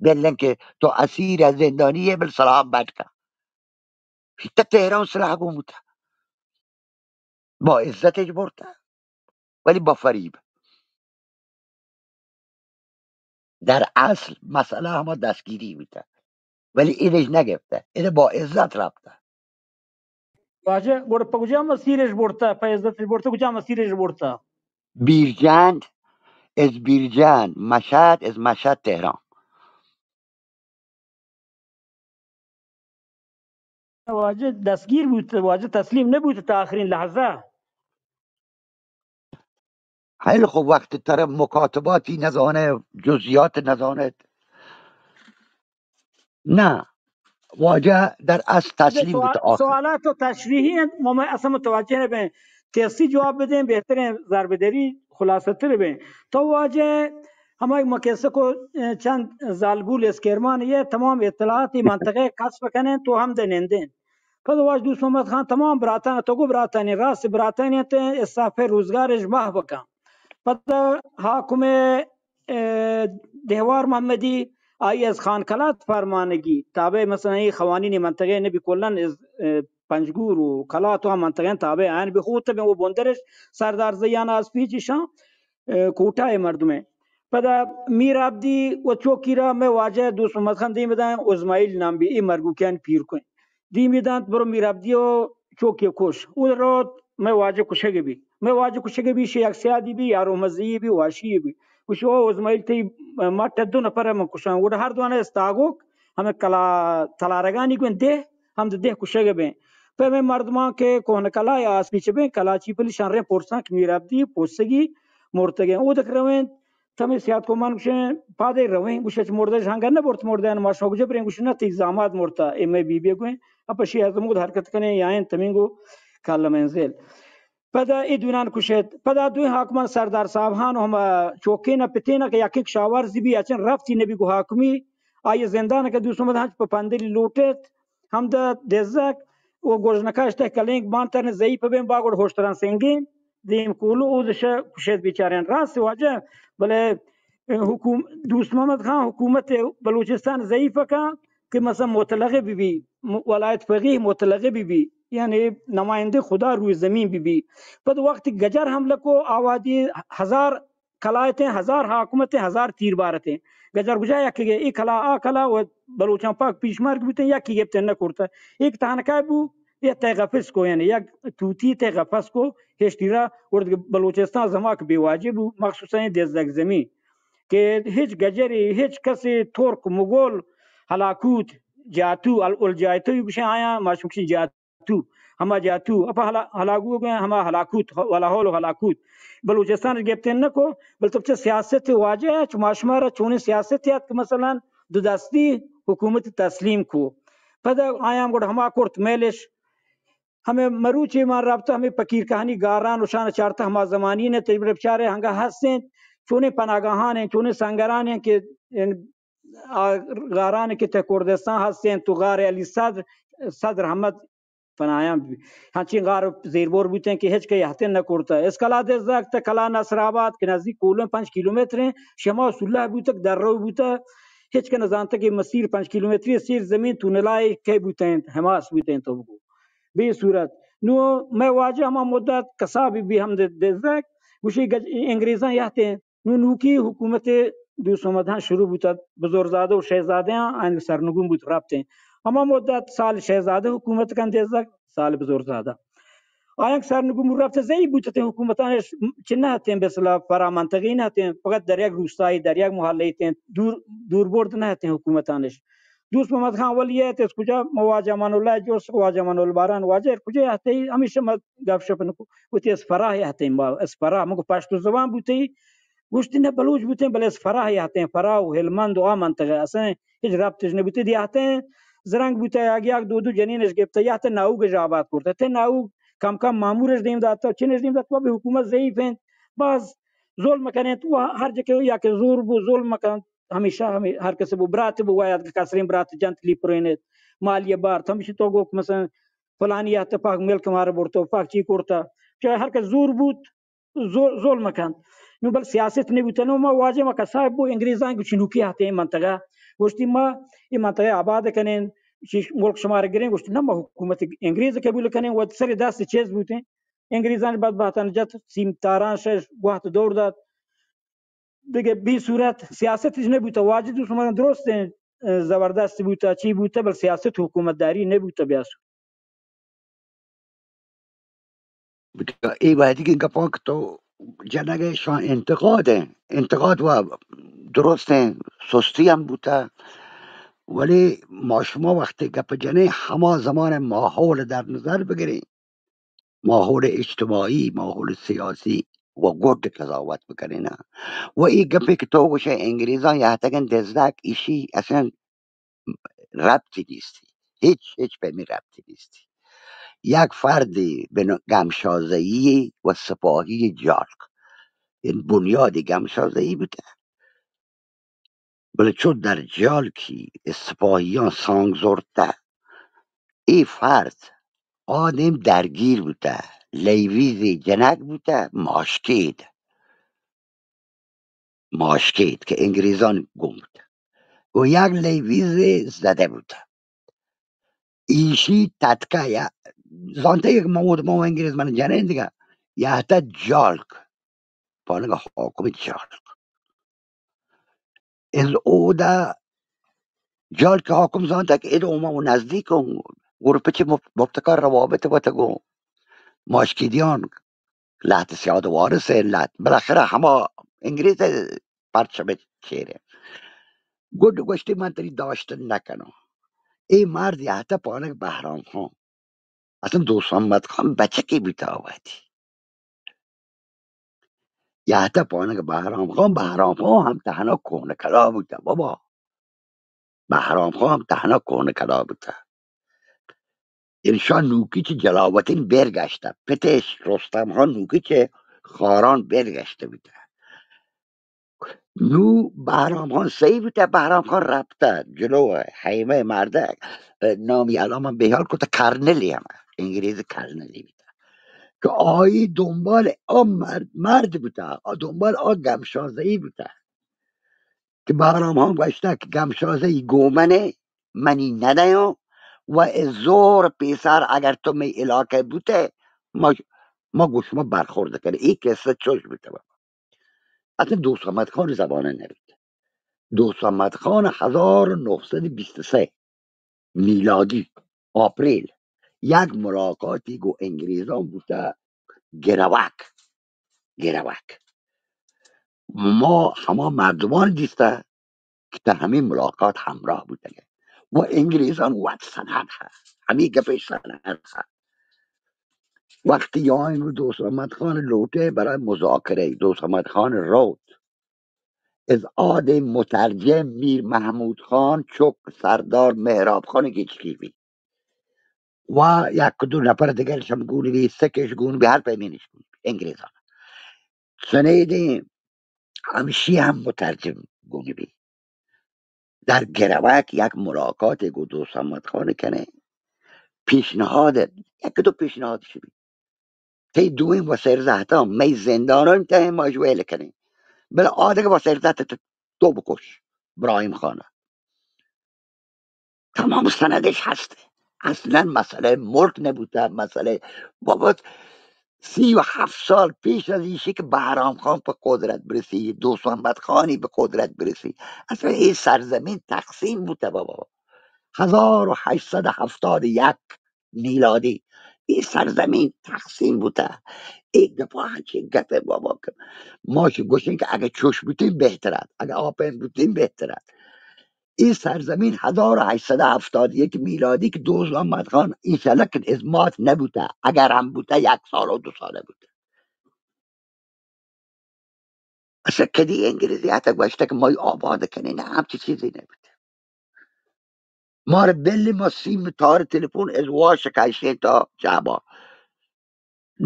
بلن کہ تو اسیر ہے، زندانی ہے، بل سلام بٹ کا۔ تا تہران سلاح گون بوتہ۔ با عزتش برتہ، ولی با فریب۔ در اصل مسئلہ ہما دستگیری بوتہ، ولی ادش نگپتہ، ادا با عزت رپتہ۔ واجہ، گڑا پہ کجام مسیرش برتہ، پہ عزتش برتہ، کجام مسیرش برتہ؟ بیرجند، از بیرجند، مشہد، از مشہد تہران۔ واجہ دستگیر بوت، واجہ تسلیم نہ بوت تا آخرین لحظہ۔ ہیل خو وقت تر مکاتباتی نزانے، جزئیات نزانے۔ نہ، واجہ در اصل تسلیم سوال، بوت آخر۔ سوالات و تشریحی انت، ما، ما اصلا متوجہ نہ بیں۔ قصی جواب بدیں، بہتریں ضرب دری خلاصہ تر بیں۔ تو واجہ ہمائی ما قصہ کو، اه، چند زالبول اسکیرمان یہ تمام اطلاعات منطقہ کسب کنیں تو ہم دے نندیں۔ پد واجہ دوست محمد خان تمام براتان، تو گو براتانی، راست براتانی انت، انصاف روزگارش بہ بکن۔ پد حاکم، اه، دہوار محمدی آئی از خان کلات فرمانگی تابع مثلا اے قوانین منطقہ نبی کلن از، اه، پنجگور و کلات و منطقہ تابع آیان بخوت بیں و بندرش سردار زیان آز پیچ شان، اه، کوٹہ مردمیں۔ پدا میر عبدی و چوکی را مئے واجہ دوست محمد خان دیم دان، ازمائیل نام بی، ای مرگوکیان پیر کوئیں۔ دیمی دانت برو میر عبدی و چوکی کش۔ او روت مئے واجہ کشگ بی۔ مئے واجہ کشگ بی، شی یک سیادی بی، یارو مزی بی، واشی بی۔ گوشی، او ازمائیل، تی مٹ دو نفر من کشان۔ گوڑ ہر دوانہ استاگوک ہمیں کلا تلارگانی گوین دہ، ہم دہ کشگ بیں۔ پہ مئے مردمان کہ کوہن کلا یا آسپی چہ بیں، کلاچی پلی شنریں پرسان کہ میر عبدی پوسگی مرتگیں۔ او دک رویں، تمے سیاد کو من گوشیں، پادے رویں، گوشے چہ مردش ہنگا نہ برت، مردان ما شوق جبریں، گوشے نہ، تی زاماد مرتا، اے مئے بی بی گویں، اپشی ازمود حرکت کنیں، یا این تمینگو کل منزل۔ پدا اے دونان کشت۔ پدا دوئیں حاکمان سردار صاحب ہان و ہما چوکین ء پتین ء کہ یک یک شاورزی بی، اچن رفتی نبی گو حاکمی، آئی زندان کہ دوست محمد ہنچ پہ پندلی لوٹت، ہمدا دزک و گوژنکا اشتہ کلینک بانتر ضعیف بین، باگوڑ ہوشتران سنگین دیم کولو اوزش کشت بیچارین۔ راست واجہ، بلے حکوم-، دوست محمد خان حکومت بلوچستان ضعیف کن کہ مثلا مطلقہ بی بی، م-، ولایت فقیہ مطلقہ بی بی، یعنی نمائندہ خدا روی زمین بی بی۔ پد وقت گجر حملہ کو، آوادی ہزار کلایتیں، ہزار حاکمتیں، ہزار تیر بارتیں۔ گجر گجا یکگے، ای کلا آ کلا و بلوچان پاک پیشمرگ بوتیں، یکی گپتن نہ کرتا۔ ایک تہنکا بو، یہ تہ قفس کو، یعنی یک توتی تہ قفس کو، ہشتی را ورد بلوچستان زماک بے واجب بو، مخصوصا یہ دزدگ زمین کہ ہچ گجرے، ہچ کسے، ترک، مغل، ہلاکوت، جاتو، ال-، الجایتو گوشن آیاں، ما شمکشن جاتو، ہما جاتو، اپا ہلا-، ہلاگو گوین، ہما ہلاکوت، ولا حول و ہلاکوت۔ بلوچستان گپتن نہ کو، بل تو چہ سیاست واجہ ہے، چہ ما شمارا چونیں سیاست یات کہ مثلا دو دستی حکومت تسلیم کو۔ پدا آیاں گڑ ہما کرت میلش، ہمے مروچی ما رابطہ ہمے پکیر کہانی گاران و شان چارتہ ہما زمانی نے تجربہ بچارے ہنگا ہستیں، چونیں پناگاہان ہیں، چونیں سنگران ہیں کہ ان آ غاران کہ تہ کردستان ہستیں، تو غار علی صدر، صدر احمد پناہیان بی-، ہنچیں غار زیربور بوتیں کہ ہچ کہ یہتیں نہ کرتا۔ اسکلا دزدگ تہ کلا نصر آباد کہ نزدیک کولن پنچ کیلومتر ہیں، شما سلح بوتگ، در رو بوتا، ہچ کہ نزانتا کہ مسیر پنچ کیلومتری سیر زمین تو نلائے کہ بوتیں، حماس بوتیں تو بگو۔ بے صورت۔ نو مئے واجہ ہما مدت کسابی بی ہم دے-، دزدگ، گوشی گج-، انگریزاں یہتیں۔ نو نوکی حکومت دوست محمد ہان شروع بوتگ، بزرزادہ و شہزادہ ہان آیانگ سرنگون بوت رپتیں۔ ہما مدت سال شہزادہ حکومت کن دزدگ، سال بزرزادہ۔ آیانگ سرنگون بوت رپتیں، ضعیف بوتتیں حکومتانش چہ نہ ہتیں، بسلا فرا منطقی نہ ہتیں، فقط در یک روستائی، در یک محلہ تیں، دور، دور برد نہ ہتیں حکومتانش۔ دوست محمد خان ولی ات، اس کجا ما واجہ امان اللہ جوست، واجہ امان اللہ باران، واجہ کجا ہتے، ہمیشہ ما گپ شپ نکو۔ وتی اسپراہ ہتے، ما اسپراہ، مگو پشتو زبان بوتے، گوشتی نہ بلوچ بوتے، بلے اسپراہ ہتے، فرا و ہلمند و آ منطقہ اصلاً ہچ ربطش نبوتے، دی ہتے زرنگ بوتے، یک یک دو دو جنینش گپتے، یا ہتے ناوگش آباد کرتے، تے ناوگ کم کم مامورش دیم داتا، چنش دیم داتا، بابی حکومت ضعیف ہیں، باز ظلم کنیں، تو ہر جا کہ یا کہ زور بو، ظلم کن، ہمیشہ ہمے ہر کس بو، برات بو، وایت کہ کسریں برات جنت لیپرینت، مالی بارت، ہمیشہ تو گو کہ مثلاً فلانی اتفاق ملک مارا برتو، پاک چی کرتا، چاہے ہر کس زور بوت، زو-، ظلم کنت۔ نو بل سیاست نہ بوتا، نو ما واجہ ما کسا بو انگریزاں گو چنوکی ہتے منطقہ، گوشتی ما اے منطقہ آباد کنیں، چی ملک شمار گریں، گوشتی نہ ما حکومت انگریز قبول کنیں، و سر دست چیز بوتیں، انگریزان بدبختان جت، سیم تاران شش گوہت دور دات، دگہ بی صورت سیاست اش نہ بوتا۔ واجد عثمان درست ہیں، اه، زبردست بوتا، چی بوتا، بل سیاست حکومت داری نہ بوتا بیاسو۔ بوتا، اے وہدی کہ گپاں کہ تو جنگ شان انتقاد ہیں، انتقاد و درست ہیں، سستی ہم بوتا، ولی ما شما وقتی گپ جنیں، ہما زمان ماحول در نظر بگریں۔ ماحول اجتماعی، ماحول سیاسی و گڈ قضاوت بکنین۔ و ای گپے کہ تو گوشے انگریزاں یاتگن دزدک، ایشی اصلاً ربطی نیستی، ہچ، ہچ پیمی ربطی نیستی۔ یک فردی بن گمشازه‌ای و سپاهی جالک، این بنیاد گمشازه‌ای بوده. بلے چو در جالکی سپاهیان سانگ زرته، ای فرد آ دیم درگیر بوته، لیویزی جنگ بوته، ماشکید، ماشکید که انگریزان گون بوته و یک لیویزی زده بوته. ایشی تتکه یا زانته یک مود ما انگریز من جنین دیگه، یا حتی جالک، پانگا حاکم جالک. از اودا جال که حاکم زانت که ادا اوما و نزدیک اون، گور پچه مف-، مفتکار روابط وتگو ماشکیدیان لهت سیاد وارث لهت، بالاخره هما انگریز پرچم چیره. گڈ گوشتی من تری داشت نکنو. ای مرد یهته پانک بهرام خان. اصلاً دوست محمد خان بچکی بیتا آواتی. یهته پانک بهرام خان، بهرام خان هم تهنا کهنه کلا بوتا بابا. بهرام خان هم تهنا کهنه کلا بوتا. انشان نوکی چه جلاوطین برگشته. پتش رستم خان نوکی چه خاران برگشته بوتا. نو بهرام خان سهی بوته، بهرام خان رپته جلو، حیمه مرده، نامی الان من بهیال کته، کرنلی هم، انگریز کرنلی بوته که آیی دنبال آ مرد، مرد بوته، آ دنبال آ گمشازهی بوته که بهرام خان گوشته که گمشازهی گومنه منی ندهیان و ای زور پیسر اگر تو می علاقه بوته ما، ما گو شما برخورد کنه. ای قصه چوش بوته بابا. اصلاً دوست محمد خان زمانه نبود. دوست محمد خان هزار و نهصد و بیست و سه میلادی، آپریل، یک ملاقاتی گو انگریزان بوته گروک، گروک. ما هما مردمان دیسته که در همین ملاقات همراه بوتگه و انگریزان وت سند هست، همین گپش سند هست. وقتی آین و دوست محمد خان لوٹه برای مذاکره، دوست محمد خان روت، از آد مترجم میر محمود خان چک سردار مهراب خان گچکی بی و یک دو نفر دیگرش هم گون بی، سکش گون بی، هر پیمینش گون بی، انگریزان. سنیدین همشی هم مترجم گون بی. در گروک یک ملاقات گو دوست محمد خان کنه، پیشنهاد، یک دو پیشنهاد شبی. تی دوئیں وسیر زهتان مئے زندانانی تہ ءَ ما اش ویل کنیں، بلے آ دگہ وسیر زهت تو بکش ابراهیم خان ءَ. تمام سندش هست. اصلاً مسئلہ ملک نبوتہ، مسئلہ بابت سی و هفت سال پیش از ایشی که بهرام خان په قدرت برسی، دوست محمد خانی به قدرت برسی، اصلاً این سرزمین تقسیم بوتہ بابا. هزار و هشتصد و هفتاد و یک میلادی ای سرزمین تقسیم بوتہ. ای گپا چی گپے بابا که ما چی گوشیں که اگه چوش بوتیں بهتر ات، اگه آپین بوتیں بهتر ات. ای سرزمین هزار و هشتصد و هفتاد و یک میلادی که دوست محمد خان انشاءالله که ازمات نبوتہ، اگر هم بوتہ یک سال و دو ساله بوتہ. اصلاً کدی انگریزی حتی گوشتہ که ما آباد کنیں، نه، همچی چیزی نبوتہ. مارا بلی ما سیم تار تلفن از واش کشیں تا چابا.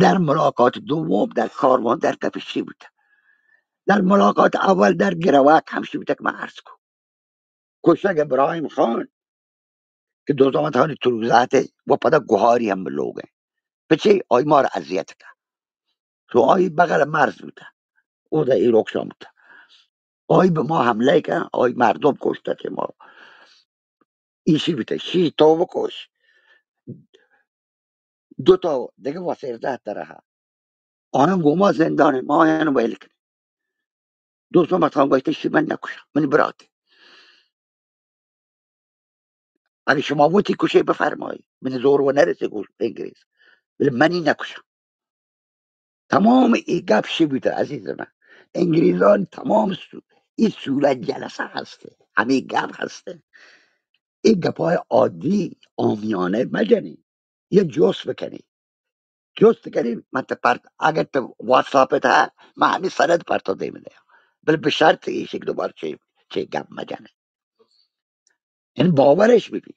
در ملاقات دوم در کاروان در کپشی بوتہ. در ملاقات اول در گروک همشی بوتہ که من عرض کو. کشگ ابراهیم خان که دوزامت خانی تروزاته و پدا گوهاری هم لوگه. پچه آی مار اذیت که. تو آی بغل مرز بوتہ. او دا ای رخشان بوتہ. آئی به ما حمله کن، آئی مردم کشته که ما ایشی بیته، شی تو بکش، دو تا دگه وسیر زهت تره. آیان گو ما زندان، ما آیان ویل کنیم. دوست محمد خان گوشته شی من نکشم، منی براته. اگه شما وتی کشی بفرمایی، من زور و نرسه گوش انگریز، بله منی نکشم. تمام ای گپ شی بوته عزیز من. انگریزان تمام سو-، ای صورت جلسه هسته، همه گپ هسته. ای گپای عادی عامیانه مجنی، یه جست بکنی. جست کنی، من ته پرت، اگه ته واتساپ ته، من همین سند پرتا دیم ده. بله به شرط ایش یک دوبار چه، چه گپ مجنی. یعنی باورش ببی.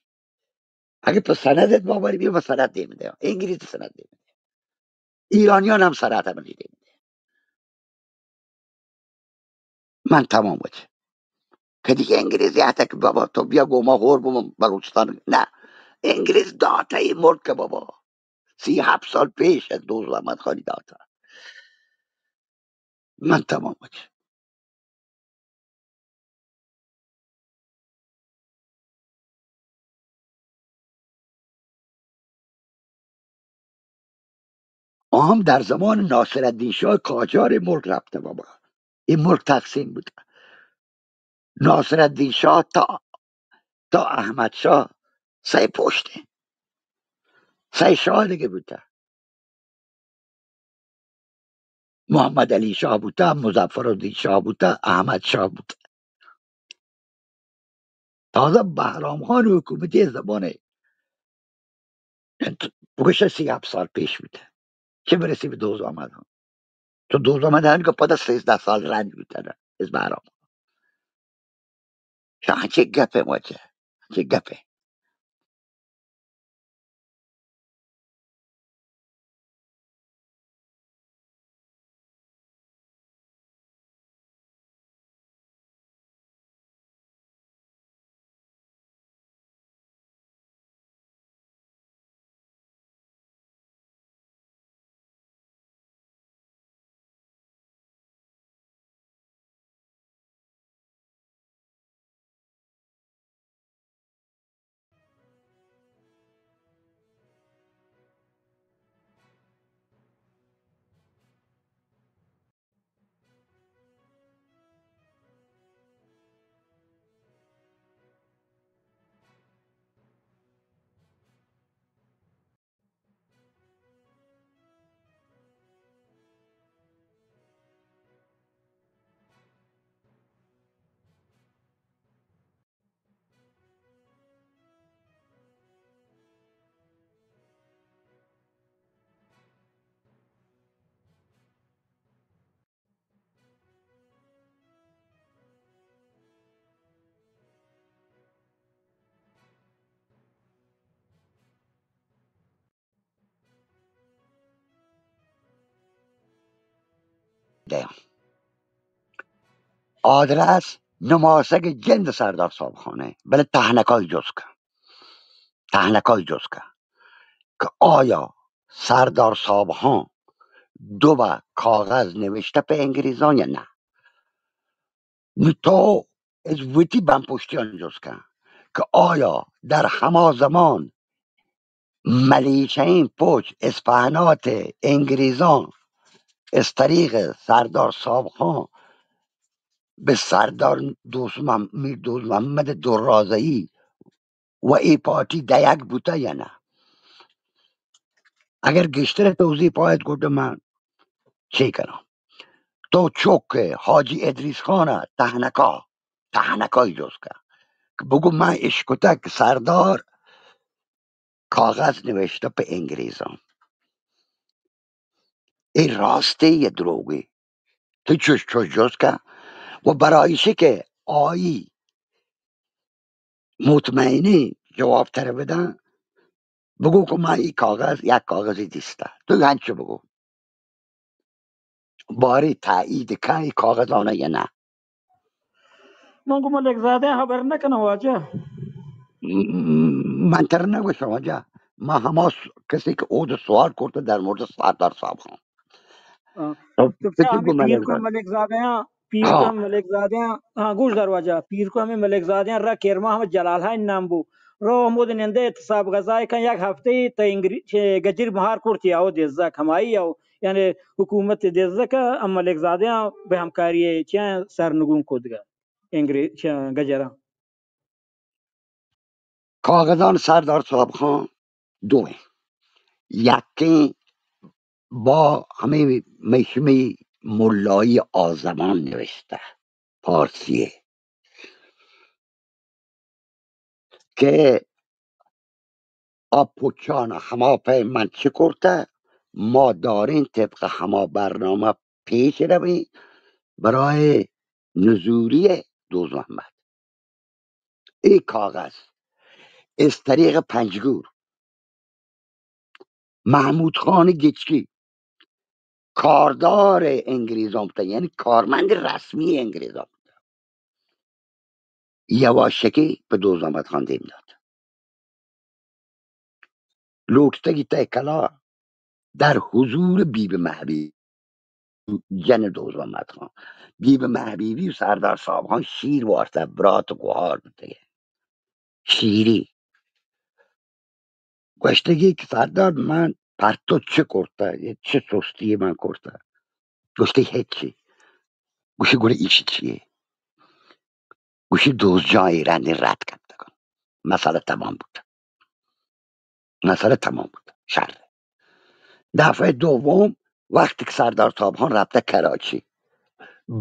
اگه په سندت باور بی، من سند دیم ده. انگریزی سند دیم ده. ایرانیان هم سند هم دیم ده. من تمام وجه. که دیگه انگریزی حتی که بابا تو بیا گو ما غور بم بلوچستان. نه. انگریز داته ای ملک بابا. سی و هفت سال پیش از دوست محمد خانی داته. من تمام وجه. آ هم در زمان ناصرالدین شاه قاجار ملک رفته بابا. این ملک تقسیم بوده. ناصرالدین شاہ تا، تا احمد شاہ سئے پشت انت. سئے شاہ دگہ بوتہ. محمد علی شاہ بوتہ، مظفر الدین شاہ بوتہ، احمد شاہ بوتہ. تازہ بہرام خان حکومتی زمانے، بگوش سی ہفت سال پیش بوتہ. چہ برسی بہ دوز احمد خان. تو دوز احمد خان کہ پدا سیزدہ سال رنج بوتہ نا، از بہرام. شاہ چہ گپے واجہ، چہ گپے. دیاں. آدرس نماسگ جند سردار صاحب خان ءِ، بلے تہنکائی جست کن، تہنکائی جست کن کہ آیا سردار صاحب خان دو بار کاغذ نوشتہ پہ انگریزاں یا نہ؟ نوں تو از وتی بمپشتیاں جست کن کہ آیا در ہما زمان ملیشئیں پوچ اسپہنات انگریزاں از طریق سردار صاحب خان بہ سردار دوست مح-، میر دوست محمد درازئی و اے پارٹی دئیگ بوتہ یا نہ؟ اگر گیشتر توضیح پاید گڈ من چے کناں؟ تو چک حاجی ادریس خان ءَ تہنکا، تہنکائی جست کن کہ بگو من اشکتگ کہ سردار کاغذ نوشتہ پہ انگریزاں. اے راستے یا دروگے؟ تو چوش چوش جست کن و برای ایشی کہ آئی مطمئنیں جواب تر بدن، بگو کہ من ای کاغذ، یک کاغذی دیستہ. تو انچو بگو. باری تایید کن ای کاغذانا یا نہ؟ من گوں ملک زادہ خبر نہ کناں واجہ. م-، من تر نہ گوشاں واجہ. من ہما س-، کسی کہ اود سوال کرتا در مورد سردار صاحب خان. ہاں. تو تو پچی ہمیں گو ملک پیرکن زادہ. ملک زادہ ہاں، پیرکن ہاں. ملک زادہ ہاں، گوش دار واجہ، پیرکن ہمیں ملک زادہ را کرما ہم جلال ہاں نام بو. رو ہمود نندے احتساب غذائے کن یک ہفتے تا انگری-، چہ گجر مہار کرتی آو دزک ہمائی آو. یعنی حکومت دزک ہم ملک زادہ بہ ہمکاری چہ سرنگون کدگا انگری-، چہ گجراں. کاغذان سردار صاحب خان دوئیں. یکیں با ہمیں میشمی ملائی آزمان نوشتہ، پارسی ءِ، کہ آ پچان ہما پیم من چی کرتہ، ما داریں طبق ہما برنامہ پیش رویں برای نزولی دوز محمد. اے کاغذ از طریق پنجگور محمود خان گچکی کاردار انگریزاں بوتہ، یعنی کارمند رسمی انگریزاں بوتہ. یواشکی پہ دوز محمد خان دیم دات. لوٹتگی تہ کلا در حضور بی بی مہبی جن دوز محمد خان. بی بی مہبیبی و سردار صاحب خان شیر وارتہ، برات و گوہار بوتگے. شیری گوشتگی کہ سردار من پر تو چی کرتہ، یہ چی سستی من کرتہ؟ گوشتی ہچی. گوشی گڑا ایشی چیے؟ گوشی، دوست جان ایرانی رد کپتگاں. مسئلہ تمام بوت. مسئلہ تمام بوت. شر. دفعہ دوم، وقتی کہ سردار صابخان رپتہ کراچی،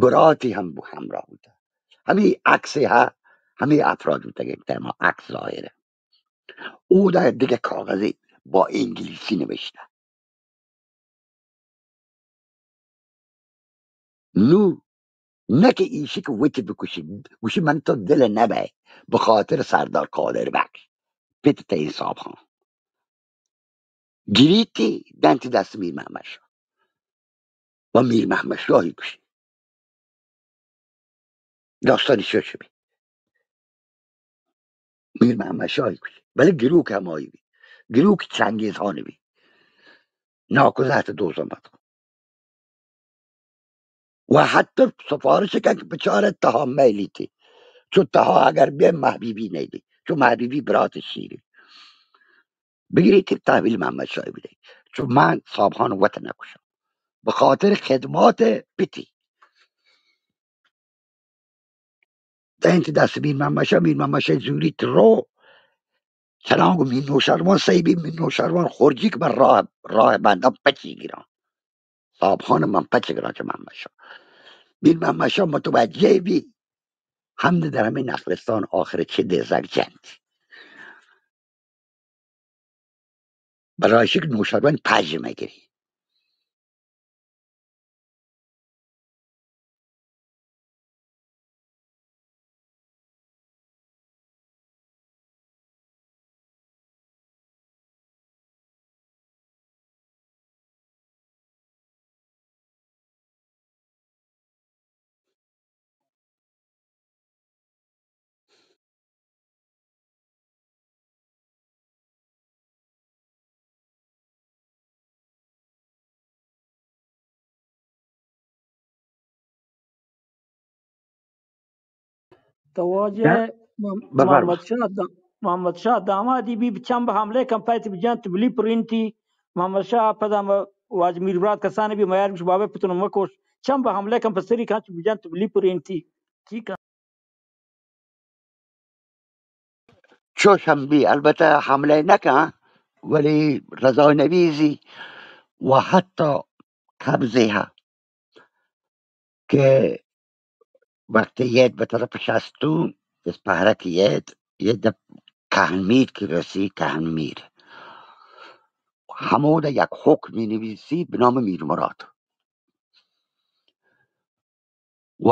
براتی ہم بو-، ہمراہ بوتہ. ہمے عکس ءَ، ہمے افراد بوتگ، تہ ما عکس ظاہر اِنت. اودا دگہ کاغذے با انگلیسی نوشتہ. نو، نہ کہ ایشی کہ وتی بکشی، گوشی، من تو دل نبئے، بخاطر سردار قادر بخش، پت تئی صابخان. گریتی، دنتی دست میر محمد شاہ. و میر محمد شاہی کشی. داستانی شش بی. میر محمد شاہی کشی. بلے گروک ہمائی بی. گروک چنگیز خان بی. ناکوزہ ات دوزہ مت. و حتی سفارش کن کہ بچارت تہا میلیتی. چو تہا اگر بیا محبیبی نیلی. چو محبیبی برات شیری. بگریتی تحویل محمد شاہی بدئی. چو من صابخان وت نکشم. بخاطر خدمات پتی. دنتی دست میر محمد شاہ، میر محمد شاہ زوریت رو. چنان گو میر نوشروان سہی بی، میر نوشروان خورجی کہ من راہ، راہ بنداں پچی گراں. صابخان من پچ گراں چہ محمد شاہ. میر محمد شاہ متوجہ بی، ہمد در ہمے نخلستان آخر چہ دزگ جنت. برای شک نوشروان پژ مگری. تو واجہ محمد شاہ دا-، محمد شاہ دامادی بی، چم بہ حملہ کن پت بجنت بلی پرینتی. محمد شاہ پدا م-، واجہ میر مراد کسان بی میار گوش بابے پتون مکوش. چم بہ حملہ کن پسری کن چ بجنت بلی پرینتی. ٹھیک ہے. چوش ہم بی، البتہ حملہ نہ کن، ولی رضا نویزی و حتی قبضی ہا کہ وقتی یید بہ طرف شستون، اس پہرک یید، یید کہن میر کی رسی، کہن میر. ہمودا یک حکمی نویسی بہ نام میر مراد. و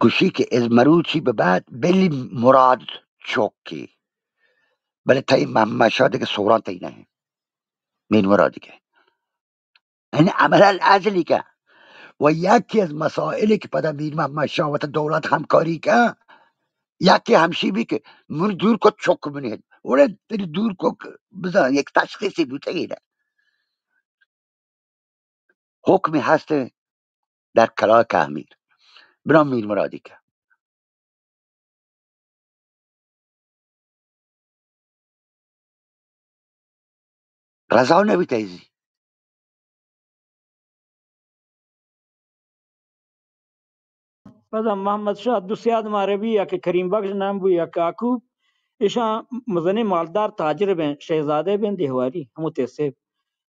گوشی کہ از مروچی بہ بعد بلی مراد چوکی، بلے تئی محمد شاہ دگہ سوران تئی نہ انت، میر مراد دگہ. یعنی عمل الازلی کہ و یکی از مسائلی کہ پدا میر محمد شاہ وت دولت ہمکاری کن، یکی ہمشی بی کہ من دور کت چک منی ہت. اوڑے تری دور کت بزن یک تشخیصی بوتگی نہ. حکمی ہست در کلاه کهمیر بنام میر مرادی که رضا نبی تیزی. پدا محمد شاہ عبدالسیاد ماربی یا کہ کریم بخش نام بو یا کاکو، ایشاں مزنیں مالدار تاجر بیں، شہزادہ بیں دیہواری، ہمو تیسے.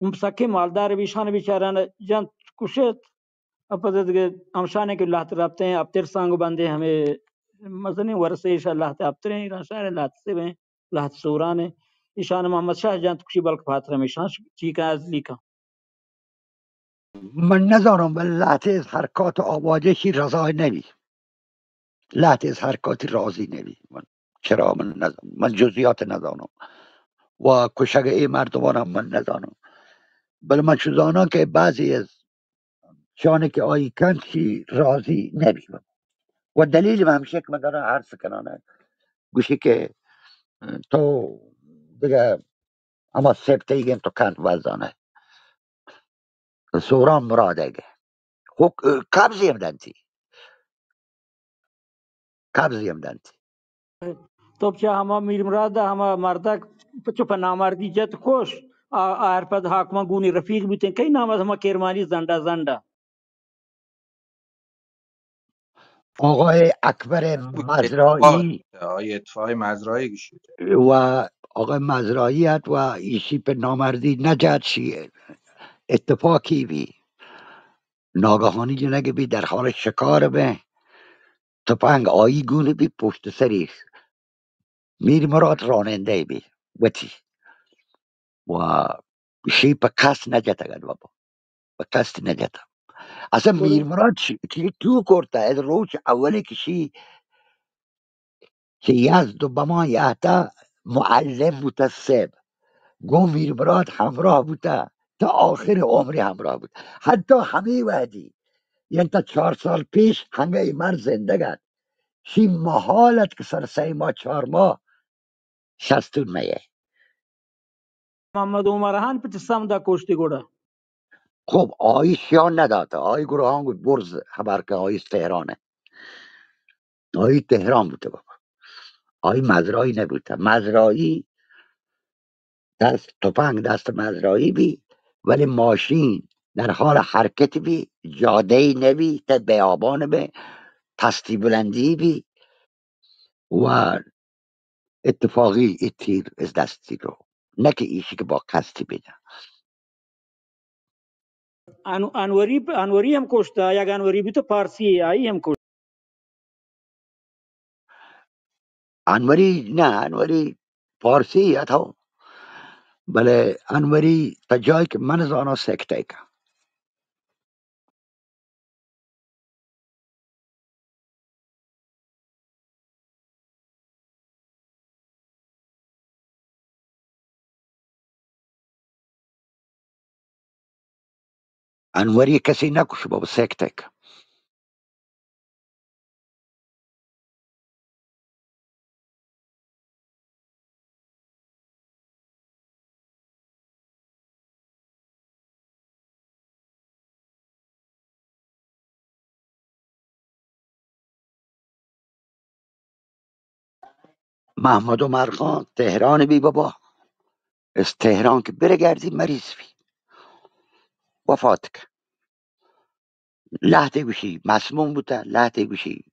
ہم سکیں مالدار بی، ایشان بیچاران جنت کشت. ءُ پدا دگہ ہمشانے کہ لہتے رپتیں، اپتر سانگ بندیں ہمے مزنیں ورسے ایشاں لہتے اپتریں، ایران شہر لہتے سیبیں، لہتے سورانیں. ایشان محمد شاہ جنت کشی بلک پاتر ہمیشاں چیکاں از لیکاں. من نزانم، بلے لہتے از حرکات آواجشی رضا نبی. لہتے از حرکاتی راضی نبی. من چرا من نزانم، من جزئیات نزانم و کشگ اے مردمان هم من نزانم، بلے من چو زاناں کہ بعضی از چانی که آیی کنت چی راضی نبی. و دلیل من همیشه که من دارم عرض کنانه، گوشی که تو دیگه اما سپته‌ای تو کنت بزانه. سوران مراد اگه. خو قبضی هم دنتی. قبضی هم دنتی. تو چہ ہما میر مراد ءَ ہما مردک چو پہ نامردی جت کش، آ، آ ہر پد حاکماں گونی رفیق بیتیں. کئی نام ات ہما کرمانی زنڈا زنڈا؟ آقای اکبر مزرایی، آقای اتفاقی مزرایی گشید. و آقای مزرایی ات و ایشی په نامردی نجات شی اتفاقی بی. ناگهانی جنگ بی در حال شکار به، تپنگ آیی گون بی پشت سری. میر مراد راننده بی وتی. و شی په کس نجتگ ات بابا. په کس نجتگ. اصلاً میر مراد چی، چی تو کرتا؟ از روچ اولی که شی، شی یزد و بمان یهتا معلم بوتا سیب. گون میر مراد همراه بوتا تا آخر عمری همراه بوتا. حتی همی وهدی، یعنی تا چار سال پیش هنگه ای مرد زندگ ات. شی محال ات که سر سه ماه چار ماه شستون میه. محمد عمر خان په چه سمدا کشتی گڑا؟ خب، آئی شیان نداتا، آئی گروهان گو برز خبر که آئی تهرانه. آئی تهران بوته بابا. آئی مزرایی نبوته. مزرایی دست، تفنگ دست مزرایی بی، ولی ماشین در حال حرکت بی، جاده‌ای نبی، تا بیابان به، تستی بلندی بی و اتفاقی ای تیر از دستی رو. نه که ایشی که با قصدی بده. ان-، انوری، انوری هم کشته، یک انوری بوته پارسی، آئی هم کشته. انوری نه، انوری پارسی ات، بلے انوری تا جای که من زانا سکته که. انوری کسی نکش بابا، سکته که. محمد عمر خان تهران بی بابا، از تهران که برگردی مریض بی، وفات که. لهتے گوشی مسموم بوتا، لهتے گوشی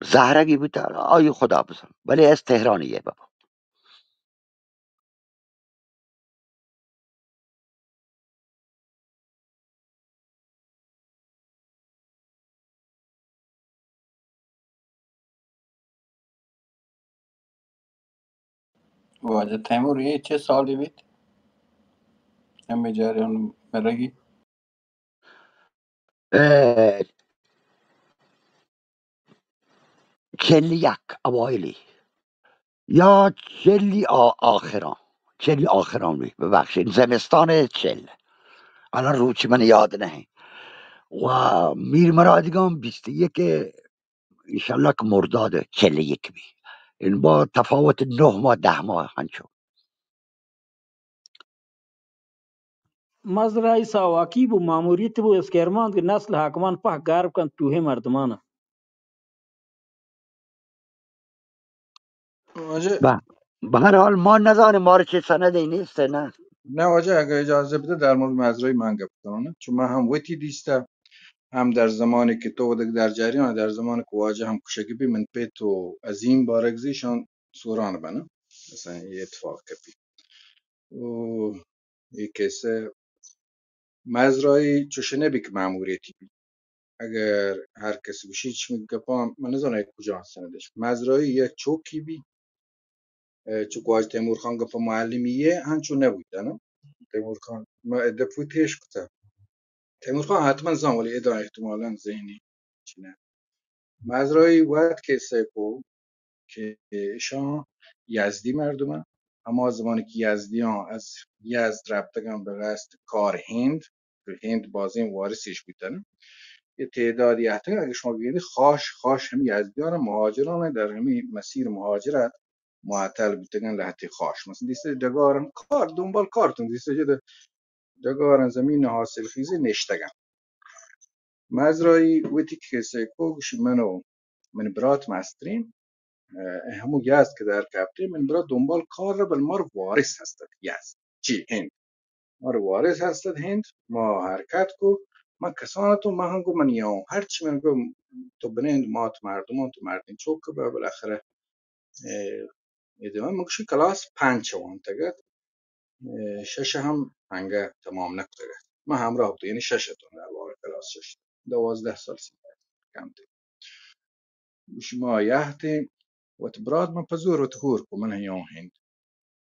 زهرگی بوتا، آئی خدا بزن، ولی از تهران یه بابا. واجہ تیمور اے چہ سالے بیت؟ ہمے جریان مرگی؟ اه، چل یک اوائلی یا چل آ-، آخران، چل آخران بی، ببخشید، زمستان چل. الان روچی من یاد نہ انت. و میر مرادگان بیست و یک، انشاءاللہ کہ مرداد چل یک بی. این با تفاوت نه ماہ، ده ماہ ہنچو. مزرعی ساواکی بو، ماموریت بو، اسکرمان کہ نسل حاکمان پہ گرب کنت توہیں مردمان. واجہ بہ، بہرحال ما نزانیں مارا چے سندے نیست نہ. نہ واجہ، اگہ اجازہ بدہ در مورد مزرعی من گپ کناں. چون من ہم وتی دیستہ، ہم در زمانے کہ تو دگہ در جریان، در زمانے کہ واجہ ہم کشگی بی، من پت و عظیم بارگزی شان سوران بناں. مثلاً یہ اتفاق کپی. و یہ کیسہ مزرعی چوش نہ بی کہ ماموریتی بی. اگر ہر کس گوشی چمی گپاں، من نزاناں یک کجا سندش. مزرعی یک چوکی بی، اه، چو کہ واجہ تیمور خان گپ معلمی یے، ہنچو نہ بوتا نا. تیمور خان، ما ادپوی تیش کتا. تیمور خان حتماً زان، ولی ادا احتمالاً ذہنی چی نہ. مزرعی وت کیسہ کو کہ اشاں یزدی مردماں، ہما زمانے کہ یزدیاں از یزد رپتگاں بہ قصد کار ہند، کہ ہند بازیں وارثیش بوتن، یہ تعدادی اتکن. اگہ شما بگندی خاش، خاش ہم یزدیان مہاجران در ہمی مسیر مہاجرت معطل بوتگن لہتے خاش. مثلاً دیستے ڈگارن کار، دنبال کارتن، دیستے جد ڈگارن زمین حاصل خیزی نشتگن. مزرعی وتی کیسہ کو گوشی من و من برات مسترین، اه، ہمو یزد کہ در کپتیں، من برات دنبال کار را، بل مار وارث ہستت یزد. چی؟ ہند. مار وارث ہستت ہند، ما حرکت کو، من کسان تو من ہم گو من یاں، ہرچی من گو تو بنند مات مردمان، تو مردین چوک بہ، بالاخرہ، اے، اے دمان من گوشی کلاس پنچ وانتگ ات، اے، شش ہم انگہ تمام نکتگ ات۔ من ہمراہ بوتگ، یعنی شش اتون در واقع کلاس شش، دوازدہ سال سی کم تر۔ شما یہتیں وت برات من پہ زور وت ہور کو من یوں ہند۔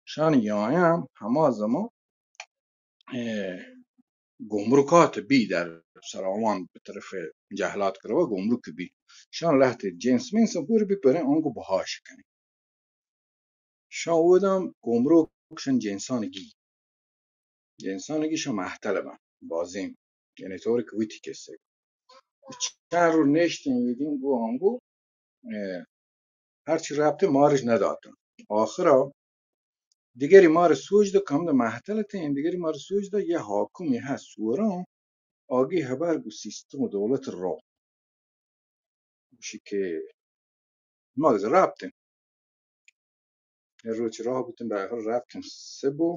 شان یاں ہما زمان، اے، گمرکات بی در سراوان بہ طرف جہلات کروا گمرک بی۔ شان لہتے جنس منس ہور بی پریں آنگو بہاش کنی۔ شان اودم گمرک شن جنسان گی۔ جنسان گی شان محتل بن۔ بازیں۔ یعنی طور کہ وتی کسے۔ چند رو نشتیں ویدین گو آنگو، اے، ہرچی رابطے مارش نداتن۔ آخرا دگری مار سوج دا کم دا محتل تیں، دگری مار سوج دا یہ حاکمی ہست سوران، آگی ہبر گو سیستم و دولت رو۔ گوشی کہ ما رابطے۔ یہ روچ راہ بوتن، بالاخر رابطے سبو۔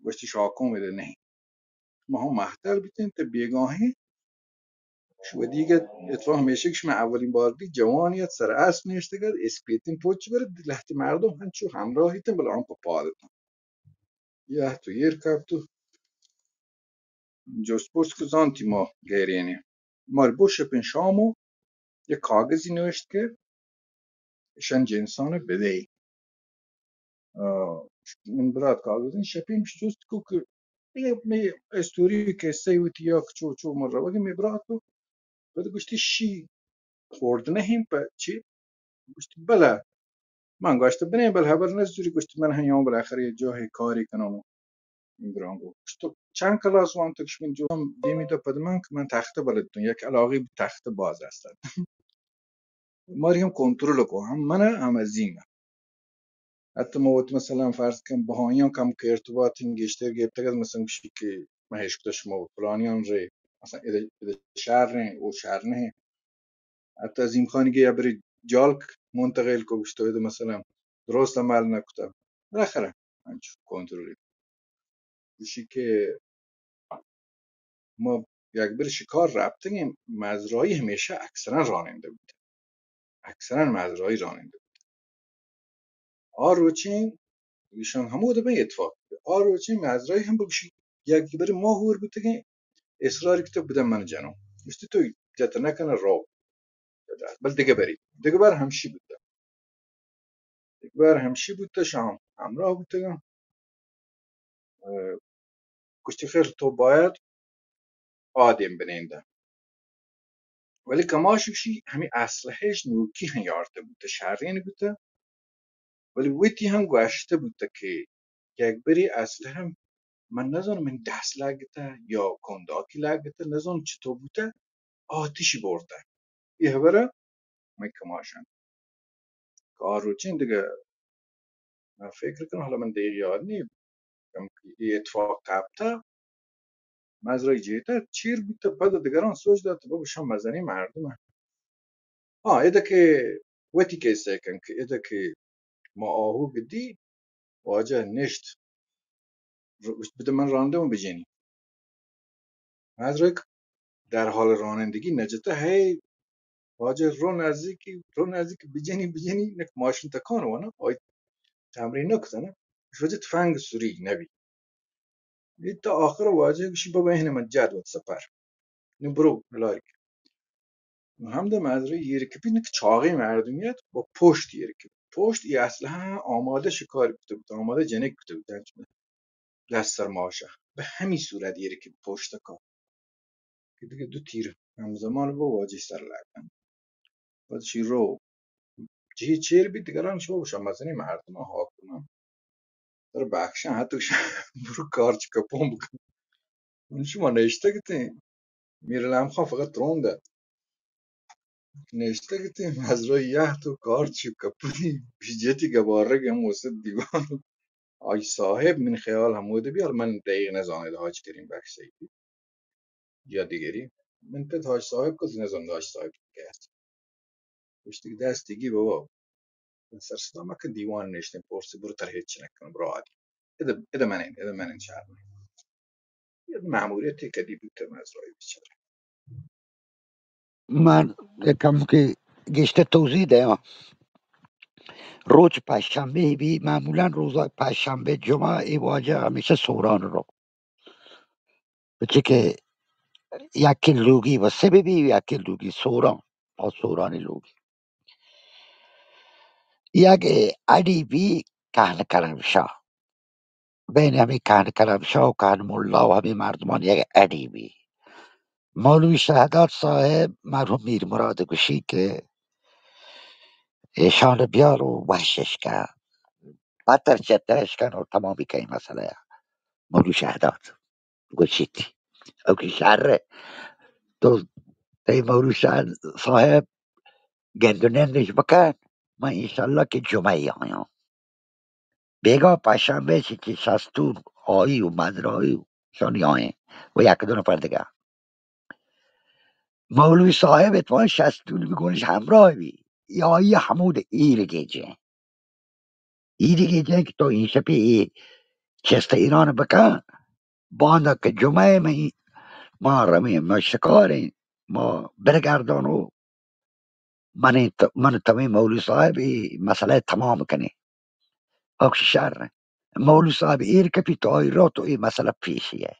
گوشتی شاکوم ادا نہیں۔ ما ہم محتل بیتیں، تو بیگاہیں۔ شو دیگہ اتفاق ہمیشہ کہ شما اولین بار دی جوانی ات، سر اسب نشتگ ات، اسپیتیں پوچ برد، لہتی مردم ہنچو ہمراہی تن، بلے آن پہ پاد اتن۔ یہ تو ایر کپت و جست پرس کہ زانتی ما گیرینیں۔ مار بو شپیں شام و یک کاغذی نوشت کہ اشان جنسان بدے۔ آ، من برات کاغذ شپی مش جست کو کہ یہ می استوری قصہ وتی یا چو چو مر روگی می برات کو۔ بعد گوشتی شی خورد نہیں پہ چی؟ گوشتی بلہ۔ من گوشت بنے بل ہبر نزوری، گوشت من ہیاں بل آخر یہ جو ہے کاری کنم۔ گران گو گوشت تو چند کلاس وانتگ؟ شمن جو ہم دیمی تو پد من کہ من تخت بلد تون یک علاقی تخت باز است۔ ماری ہم کنترل کو، ہم من ہم عظیم۔ حتی ما وت مثلاً فرض کن بہایاں کم کہ ارتباط گیشتر گرفتگ است، مثلاً گوشی کہ من اشکتا شما فلانیان رے، مثلاً ادا، ادا شہر رے، او شہر نہیں۔ حتی عظیم خانی کہ ابری جالک منتقل کو گوشتو ادا مثلاً درست عمل نکتا۔ بالاخرہ انچو کنترل۔ گوشی کہ ما یک بر شکار رپتگیں، مزرایی ہمیشہ اکثراً رانندہ بوتہ، اکثراً مزرایی رانندہ بوتہ۔ آ روچیں ایشان ہمود بہ اتفاق، آ روچیں مزرایی ہم بگوشی یک بر ما ہور بوتگیں، اصرار کتہ بدن من جنوں، گوشتی تو جت نکنہ رو، بل دگہ بری، دگہ بر ہمشی بوتہ۔ یک بر ہمشی بوتہ، شام ہمراہ بوتگاں۔ اه، گوشتی خیر تو باید آدیم بنندہ۔ ولی کماش گوشی ہمیں اسلحہ اش نوکی ہم یارتہ بوتہ، شرین بوتہ، ولی وتی ہم گوشتہ بوتہ کہ یک بری اسلحہ من نزانم من دست لگتہ یا کنداکی لگتہ، نزانم چطور بوتہ، آتشی برتہ۔ یہ خبرہ من کماشن کار روچیں دگہ، من فکر کنم، حالا من دقیق یاد نی، کم کہ اے اتفاق کپتہ، مزرئی جیتہ، چیر بوتہ، پد دگران سوچ داتہ، بابا شما مزنیں مردم۔ ہاں، ادا کہ وتی کیسہ کن کہ ادا کہ ما آہوگ دی، واجہ نشت، ر-، بده من رانده و بجنی۔ مزرک در حال رانندگی نجته، هی واجه رو نزدیکی، رو نزدیک بجنی، بجنی، نک ماشین تکان وانا، آی تمرین نکتنه، شوجه تفنگ سوری نبی۔ تا آخر واجه گوشی بابا اینه من جد وت سپر۔ نو برو لاری۔ ہمدا مزرئی ایر کپی، نک چاغی مردمی ات، با پشت ایر کپی۔ پشت ای اسلحه آماده شکار کته بوت، آماده جنگ کته بوت، انچ دست سر ماشه۔ به همی صورت ایر کپی پشت کا۔ که دیگه دو تیر همزمان با واجه سر لگن۔ پد شی رو جی چیر بی دگران شو بشن مزنی مردم ها کنن۔ در بخشن حتی شما برو کارچ کپون بکن۔ اون شما نشته گتین۔ میر لام خان فقط ترون ده۔ نشته گتین، از روی یه تو کارچ کپونی، بیجتی گباره گم وسط دیوان۔ آی صاحب من خیال هموده بیار، من دقیق نزانید حاج کریم بخش سیدی یا دیگری۔ من پت حاج صاحب کت نزانید حاج صاحب کرد۔ گوشتی که دست دیگی بابا، سر صدا مکن، دیوان نشتن پرسی، برو تر هیچ نکن، برو عادی۔ اده، اده منین، اده منین شهر منین۔ یه مأموریتی کدی بوته مزرای بیچاره۔ من کمکے گیشتر توضیح دیاں۔ روچ پنجشنبہ بی، معمولاً روزا پنجشنبہ، جمعہ، اے واجہ ہمیشہ سوران رو۔ پچے کہ یکے لوگی وسے بی، یکے لوگی سوران، اور سورانی لوگی۔ یک اڈی بی کہن کرم شاہ، بین ہمے کہن کرم شاہ و کہن ملا و ہمے مردمان یک اڈی بی۔ مولوی شہداد صاحب، مرحوم میر مراد گوشی کہ ایشان بیار و وحشش کن، پتر چترش کن و تمامی کئی مسئلہ۔ مولوی شہداد گوشیت، او کہ شر، تو تئی مولوی شہد صاحب گند و نندش بکن، من انشاءاللہ کہ جمعہ ای آیاں۔ بیگاہ پنجشنبہ چی کہ شستون آئی و مزرائی و شانی آئیں و یک دو نفر دگہ۔ مولوی صاحب اتوان شستون بگونش ہمراہ بی، یا آئی حمود ایر گیجیں۔ ایر گیجیں کہ تو این شپی ای چست ایران بکن، باندا کہ جمعہ میں ما رویں، ما شکاریں، ما برگردان و من ت-، من تویں مولوی صاحب ای مسئلہ تمام کنیں۔ اکش شر۔ مولوی صاحب ایر کپی تو آئی رو تو ای مسئلہ پیشی ہے۔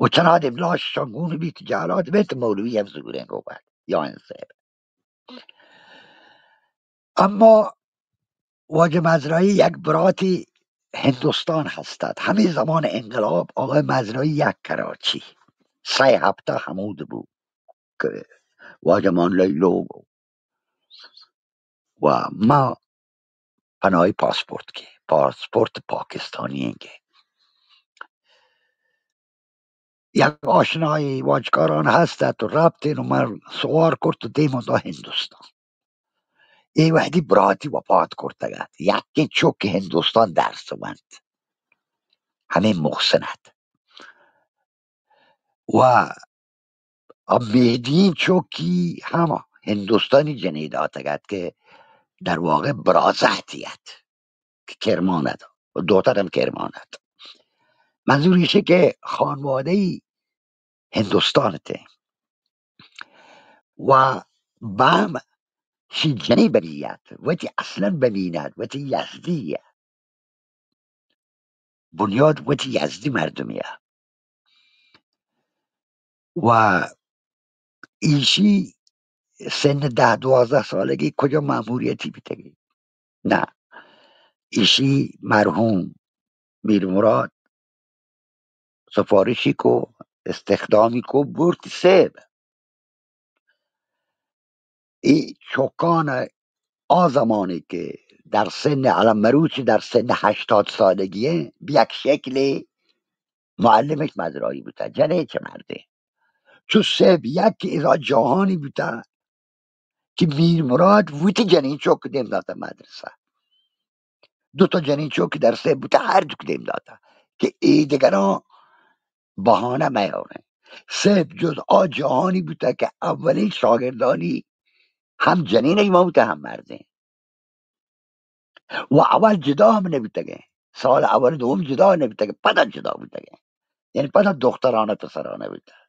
و چنا دیم لاش شان گون بیت جالات بیت مولوی ہم زوریں گو بعد یا ان صاحب۔ اما واجہ مزرائی یک براتی ہندوستان ہستت۔ ہمے زمان انقلاب آقای مزرائی یک کراچی سئے ہفتہ ہمود بو کہ واجہ مان لئی لوگ و ما پناہی پاسپورت کہ پاسپورت پاکستانی انگے۔ یک آشنائی واجکاران ہست ات و رپتین و من سوار کرت و دیم و دا ہندوستان۔ اے وحدی براتی وپات کرتگ ات۔ یکیں چک ہندوستان درس ونت۔ ہمیں محسن ات۔ و آ مہدی چکی ہم ہندوستانی جنی داتگ ات کہ در واقع برازاتی ات کہ کرمان ات و دوتر ہم کرمان ات۔ منظور ایشی کہ خانوادہ ہندوستان ات و بام شی جنی بنی ات، وتی اصلاً بنی نہ ات، وتی یزدی ات۔ بنیاد وتی یزدی مردمی ات۔ و ایشی سن دہ دوازدہ سالگی کجا ماموریتی بیتگی؟ نہ، ایشی مرحوم میر مراد سفارشی کو، استخدامی کو، برت سیب۔ ای چوکان آ زمانی کہ در سن، الان مروچی در سن ہشتاد سالگی ہیں، بہ یک شکلی معلمش مزرائی بوتا، جنے چہ مردے۔ چو سیب یک ادا جاہانی بوتا کہ میر مراد وتی جنین چوک دیم داتا مدرسہ۔ دو تا جنین چوک در سیب بوتا، ہر دوک دیم داتا کہ ای دگران بہانہ میاریں۔ سیب جز آ جاہانی بوتا کہ اولین شاگردانی ہم جنین ایما بوتا، ہم مردین۔ و اول جدا ہم نبوتگیں، سال اول دوم جدا نبوتگیں، پدا جدا بوتگیں، یعنی پدا دخترانہ پسرانہ بوتگ۔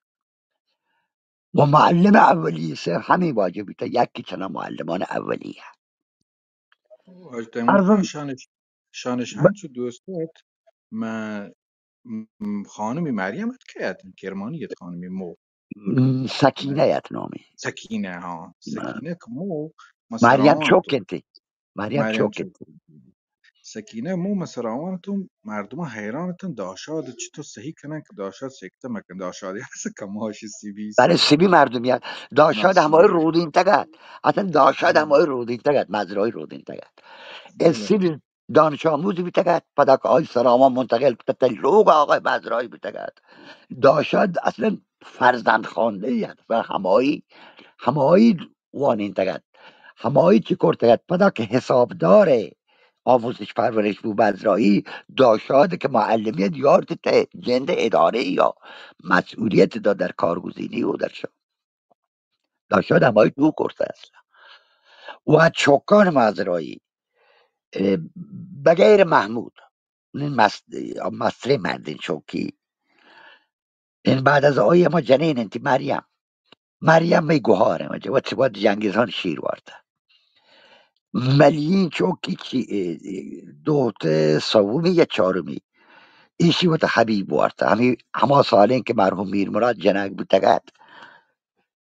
و معلم اولی صرف ہمیں واجہ بوتگ، یکی چنا معلمان اولی۔ واجہ تیمور عرضم خان، شانش، شانش ب- ہنچو دوست ات، من م، خانمی مریم ات، کئے ات؟ کرمانی ات خانمی مو. م، سکینہ ات نامی. سکینہ، ہاں. م، سکینہ کہ مو مریم مسراوان چوک تو. انتی. مریم مریم چوک چوک. انتی. سکینہ مو مسراوان تو مردمان حیران اتن، داشاد چطور صحیح کنن کہ داشاد سکتہ مکن، داشاد ہست کماش سیبی بلے سیبی مردمی ات. داشاد ہمای رودینتگ ات. اصلاً داشاد ہمای رودینتگ ات، مزرای رودینتگ ات. اے سیبی دانش آموز بوتگ ات، پدا کہ آئی سراوان منتقل کتگ، لوگ آقای بزرایی بوتگ ات. داشاد اصلاً فرزند خوانده ای ات، اصلاً ہمایی، ہمایی وانینتگ ات، ہمایی چی کرتگ ات. پدا کہ حسابدار آموزش پرورش بو بزرایی، داشاد کہ معلمی ات یارت تے جند اداره یا مسئولیت دا در کارگزینی و در شغل. داشاد ہمایی دو کرتہ اصلاً. و چوکان مزرایی، اه، بغیر محمود، این مست-، مسترین مردین چوکی. این بعد از آئی ہما جنین انتی مریم. مریم مئی گوہار ایں، واجہ، وت وت جنگیزان شیر وارتہ۔ ملین چوکی چی، اے، اے، دوت سومی یا چارمی، ایشی وت حبیب وارتہ۔ ہمی ہما سالیں کہ مرحوم میر مراد جنگ بوتگ ات،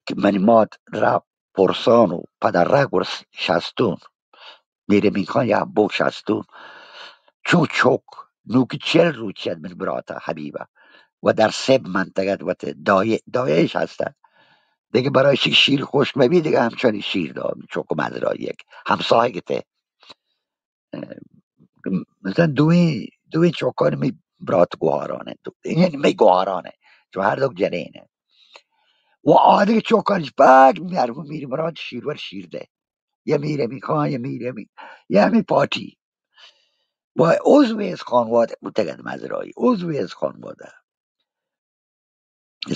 کہ منی مات را پرسان و پدا را گرس شستون، میر امین خان یا بو شستون، چو چوک، نوکی چل روچی ات من براتا حبیبہ و در سب منطقت وت دایه، دایهش هستن۔ دیگه برای شی-، شیر خشک مبی، دیگه همچنین شیر داد، چوک مزرای یک همسایه گته۔ اه، مثلاً دوی، دوی چوکان می برات گوهارانه، دو، یعنی می گوهارانه، چون هر دو جنینه۔ و آدگه چوکانش بعد مرحوم میر مراد شیرور شیر ده۔ یا میر امین خان، یا میر امین، یا همین پارٹی۔ و عضوی از خانواده بوتگ ات مزرایی، عضوی از خانواده۔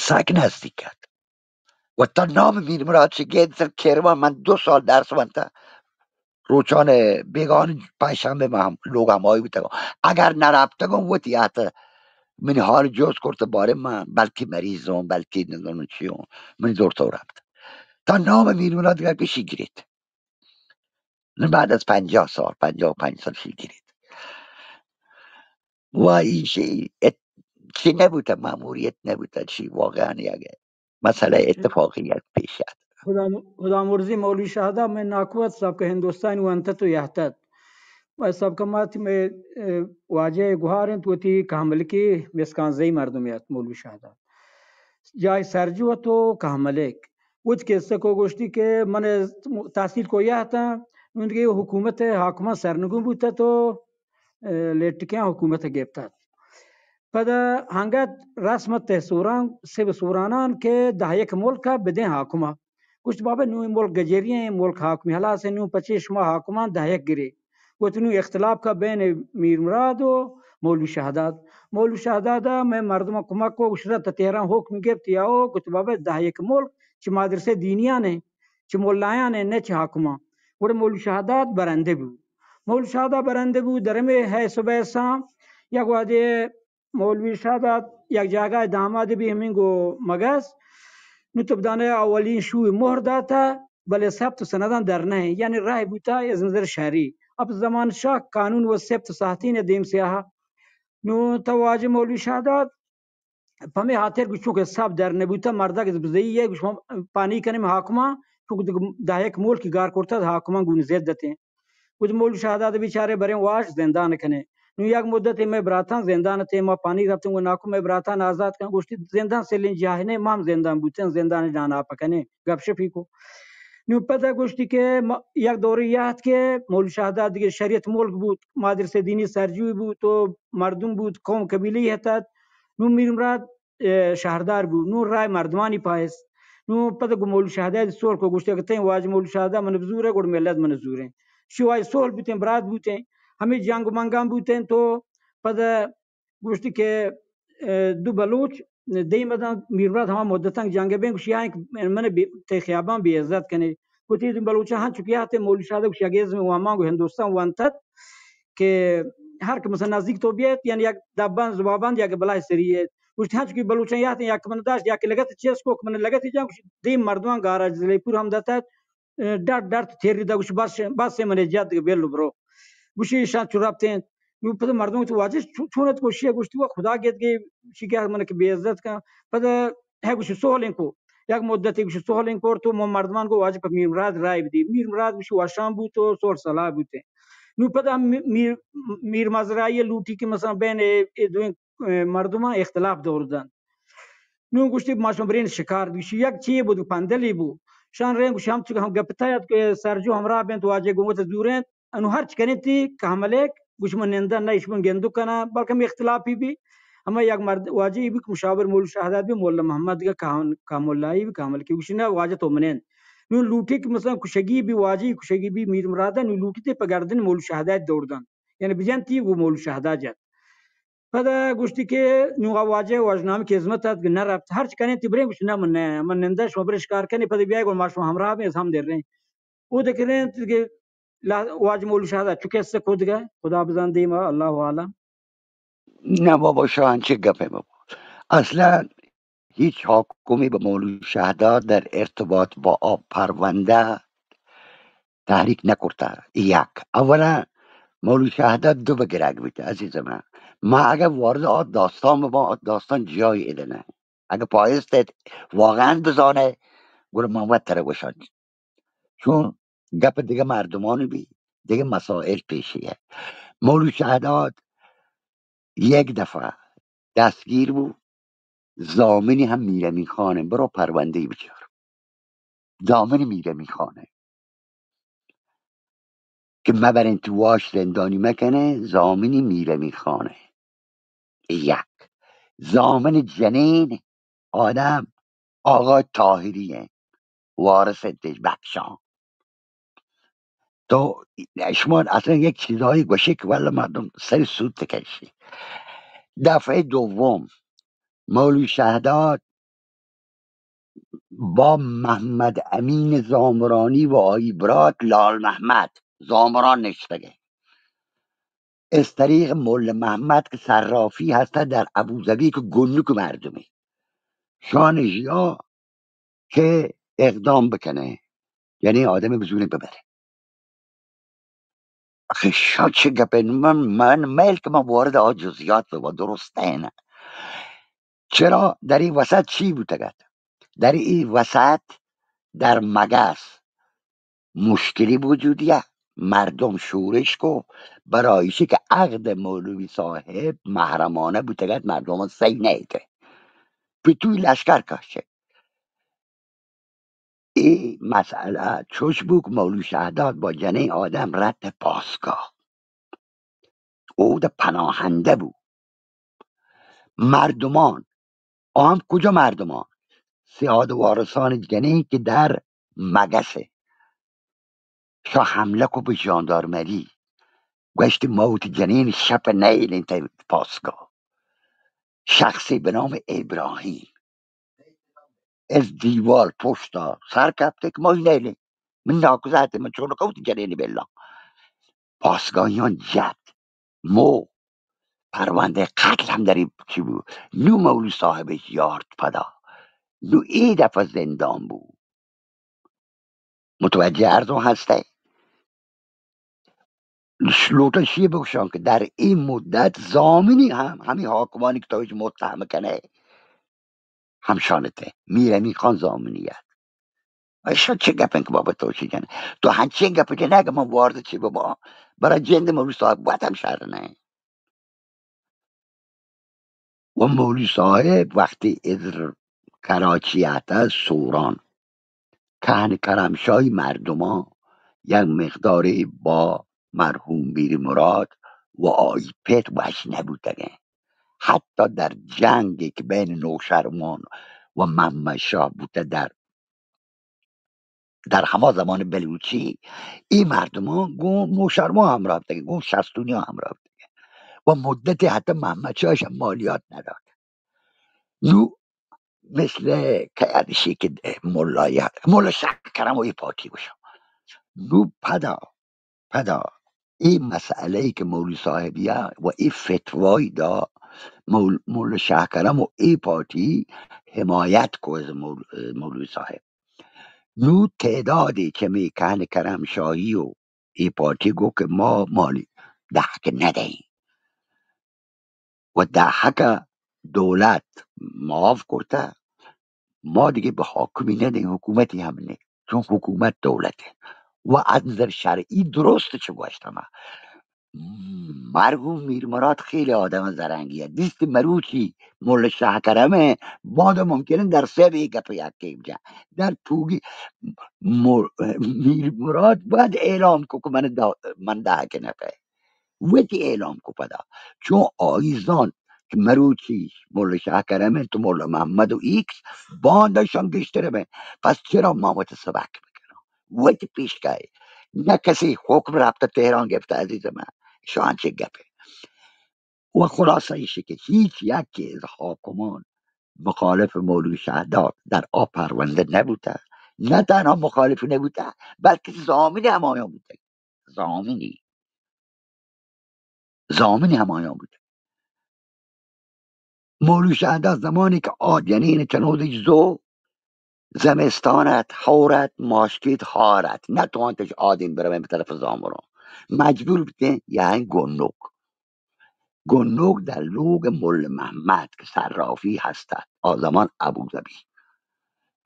سک نزدیک ات۔ و تا نام میر مراد چی گید سر کرمان من دو سال درس ونتا۔ روچان بیگان پنجشنبه من هم لوگ همایی بوتگم۔ اگر نرفتگم وتی ات منی حال جست کرت باره من بلکی مریضم، بلکی نزانم چیون، منی دور تو رفت۔ تا نام میر مراد دیگر پیشی گیریت۔ بعد از پنجاه سال، پنجاه و پنج سال شی گیریت۔ و ایشی ات-، چی نبوته، مأموریت نبوته، چی واقعاً یک مسئله اتفاقی یک پیش آت۔ خدا م-، خدا مرزی مولوی شہدا میں ناکوت سبک ہندوستانی وانتت و یہتت۔ و سبک مات میں، اے، واجہ گوہار انت وتی کہملکی مسکان زئی مردمی ات مولوی شہدا۔ جای سرجو ات و کہملک۔ وت قصہ کو گوشتی کہ من تحصیل کو یہتاں، نون دیگه حکومت حاکمان سرنگون بوتت و، اے، لیٹکیاں حکومت گپتت۔ پدا ہنگت رسم تہ سوران، سب سورانان کہ دہ یک ملک بدیں حاکما۔ گوشت بابا نوں اے ملک گجری ایں، ملک حاکمی ہلاس ایں، نوں پچے شما حاکمان دہ یک گرے۔ گوشت نوں اختلاف کا بین میر مراد و مولوی شہداد۔ مولوی شہداد ء مئے مردماں کمک کو، گوشت تہ تہران حکم گپت یا او، گوشت بابا دہ یک ملک چہ مدرسہ دینیان ایں، چہ ملایان ایں، نہ چہ حاکمان۔ گڑا مولوی شہداد برندہ بو۔ مولوی شہداد برندہ بو، در ہمے حیث و بیساں یک وہدے مولوی شہداد یک جاگہ داماد بی ہمینگو مگس۔ نو تو بدانے اولی شو مہر داتا، بلے ثبت سنداں در نہ، یعنی راہ بوتا از نظر شہری۔ اب زمان شاہ قانون و ثبت ساہتین دیم سیاہ۔ نو تو واجہ مولوی شہداد پمے ہاتر گوشو کہ سب در نبوتا، مردک بزئی ہے، گوش پانی کنیم حاکمان، چونکہ دہ یک ملک گار کرتا حاکمان گون زد دتے۔ گوشت مولوی شہداد بیچارے بریں واش زندان کنے۔ نوں یک مدتے مئے براتاں زندان تے، ما پانی رپتیں، گو ناکو مئے براتاں آزاد کن۔ گوشتی زندان سلیں جاہ نے، ما ہم زندان بوتیں، زندان جانا پکنے، گپ شپی کو۔ نوں پدا گوشتی کہ ما، یک دوری یات کہ مولوی شہداد دیگه شریعت ملک بوت، مدرسہ دینی سرجوی بوت و مردم بوت، قوم قبیلے ہتت۔ نوں میر مراد اے، شہردار بو، نوں رائے مردمانی پائس۔ نوں پدا گو مولوی شہداد سول کو، گوشتے کہ تیں واجہ مولوی شہداد من بزورے، گڑ ملت من زوریں۔ شی واجہ سول بوتیں، برات بوتیں، ہمیں جنگ و منگان بوتیں تو پدا گوشتی کہ، اے، دو بلوچ دیم بدن میر مراد ہما مدتاں جنگ بیں، گوشی آئیں کہ من بے-، تے خیابان بے عزت کنے۔ گوشتی دو بلوچاں ہاں چکی آتے مولوی شہداد گوشی اگیز میں وامان گو ہندوستان وانتت کہ ہر کہ مثلاً نزدیک تو بیت، یعنی یک دبان زبابان یک بلائے سری ایت۔ گوشت ہنچ کہ بلوچاں یات یک من داشت، یک لگت چیز کو کہ من لگت جان، گوشت دیم مردمان گاراج زلی پور ہم دتت، ڈٹ ڈٹ تیری دا، گوشت بس، بس من جد کہ بیل برو۔ گوشی شان چو رپتیں۔ نو پد مردم تو واجہ چو-، چونت گوشی، گوشت و خدا گیت گے شی کہ من کہ بے عزت کن۔ پد ہے گوشت سہلیں کو۔ یک مدتی گوشت سہلیں کور تو مو مردمان گو واجہ پہ میر مراد رائے بدی۔ میر مراد گوشت وشان بوت و سہل صلاح بوتے۔ نو پدا می-، میر، میر مزرائی لوٹی کہ مثلاً بین اے، اے دوئیں، اے، مردماں اختلاف دور دنت۔ نو گوشتی ما شما برین شکار، گوشی یک چی بود، پندلی بو۔ شان رین گوشی ہم چک ہم گپتا یت کہ سرجو ہمراہ بنت، واجہ گوت زورنت۔ انو ہرچ کنیتی کہ ہملیک گوش من نندن نہ، اش من گندو کنا، بلکہ ہمیں اختلافی بی۔ ہمیں یک مرد واجہ بی کہ مشاور مولوی شہداد بی، مولا محمد کا کہن، کہن مولائی بی، کہن ملکی گوشی نہ واجہ تو منین۔ نو لوٹی کہ مثلاً کشگی بی، واجہ کشگی بی، میر مراد، نو لوٹی تے پہ گردن مولوی شہداد دور دن۔ یعنی بجن تی وہ مولوی شہداد جت۔ پدا گوشتی کہ نو واجہ واجہ نام کی خدمت ات کہ نہ رفت۔ ہرچ کنے تی برین گوشت نہ من نہ، من نندہ شما برش کار کنے، پدا بیائے گو ما شما ہمراہ بیں، ہم در رہے۔ او دکرین کہ لا-، واجہ مولوی شہداد چکے سے کود گئے، خدا بزان دیما، اللہ عالم۔ نہ بابا شاہ، انچیں گپے مبو۔ اصلاً هیچ حاکمی به مولوی شهداد در ارتباط با آ پرونده تحریک نکرته. یک. اولا مولوی شهداد دو بگرگ بیته عزیز من. ما اگه وارد آ داستان ببان، آ داستان جای اده نه. اگه پایست واقعا بزانه، گڑا من وت تره گوشان. چون گپ دیگه مردمانی بی، دیگه مسائل پیشیه. مولوی شهداد یک دفعه دستگیر بو، زامنی هم میرمی خانه، برو پرونده بچار. زامن میرمی خانه که مبرن تو واش زندانی مکنه، زامنی میرمی خانه. یک. زامن جنین آدم آقای طاهری انت، وارث انت بخشان. تو شما اصلا یک چیزایی گوشی که والله مردم سر سود تکشی. دفعه دوم مولوی شهداد با محمد امین زامرانی و آیی برات لال محمد زامران نشتگه. از طریق مول محمد که صرافی هسته در ابوظبی که گنوک مردمی شان ژیا که اقدام بکنه، یعنی آدم بزونه ببره. آخه شا چه گپه؟ من، من میل که من وارد آ جزئیات ببا، درست نه. چرا در این وسط چی بوتگت؟ در این وسط در مگس مشکلی وجودیه. مردم شورش کو، برای ایشی که عقد مولوی صاحب محرمانه بوتگت، مردم سی نیته. پتوی لشکر کشه. ای مسئله چوش بو که مولوی شهداد با جنین آدم رد پاسگاه. او ده پناهنده بو. مردمان، آ هم کجا مردمان؟ سیاد وارثان جنین که در مگسه. شا حمله کو به ژاندارمری. گوشت، ما وتی جنین شپ نیلین تا پاسگاه. شخصی به نام ابراهیم از دیوال پشتا سر کپته که ما این نیلین. من ناکوزاتی، من چون کو وتی جنین بلا. پاسگاهیان جت. مو پرونده قتل هم در این چی بود. نو مولوی صاحبش یارت پدا. نو ای دفعه زندان بود. متوجه عرضم هسته؟ لوٹن شی بگوشان که در این مدت زامنی هم، همین حاکمانی که تو هیچ متهم کنه، همشانته. میر امین خان زامنی است. ایشان چه گپن که بابا تو چی جنه؟ تو هنچین گپ جنه که من وارد چی ببا؟ برای جند مولوی صاحب باید هم شر نه. و مولوی صاحب وقتی از کراچی آتش، سوران، کهن کرمشاهی مردمان یک مقداری با مرحوم میر مراد و آیی پت وش نبوتگن. حتی در جنگی که بین نوشرمان و محمد شاه بوته در در هما زمان بلوچی، ای مردمان گون نوشرمان همراه بوتگن، گون شستونی ها همراه بوتگن و مدتی حتی محمد شاهش هم مالیات نداد. نو مثل که ادشی که ملا یا-، ملا شاه کرم و ای پارتی گوشم. نو پدا، پدا ای مسئله ای که مولوی صاحبی و ای فتوای دا، مول-، ملا شاه کرم و ای پارتی حمایت کو از مول-، مولوی صاحب. نو تعدادی چمی کهن کرمشاهی و ای پارتی گو که ما مالی دهک ندهیم و دهک دولت معاف کرته، ما دیگه به حاکمی ندهیم، حکومتی هم نه، چون حکومت دولته. و از نظر شرعی درست چه گوشتم. مرحوم میر مراد خیلی آدم زرنگیه. دیست مروچی ملا شاه کرمه، بادا ممکنه در سه به گپ یکی بجن. در پوگی مر-، میر مراد باید اعلام کو که من دا-، من دهک نپه. وتی اعلام کو پدا. چون آئی زانت که مروچی ملا شاه کرمه تو ملا محمد و ایکس، باندشان گشتره به. پس چرا ما وت سبک بکنم؟ وتی پیشگاهی. نه کسی حکم رابطه تهران گرفته عزیز من. شان چه گپه؟ و خلاصه ایشه که هیچ یکی از حاکمان مخالف مولوی شهداد در آ پرونده نبوده. نه تنها مخالف نبوده، بلکه ضامن همایان بوده. ضامنی. ضامن همایان بوده. مولوی شہداد زمانی کہ آ جنین چنودش زو، زمستان ات، ہور ات، ماشکیت، ہار ات، نتوانتش آدین برویں بہ طرف زامران۔ مجبور بتیں یا گنوک۔ گنوک در لوگ مل محمد کہ صرافی ہست ات، آ زمان ابوظبی۔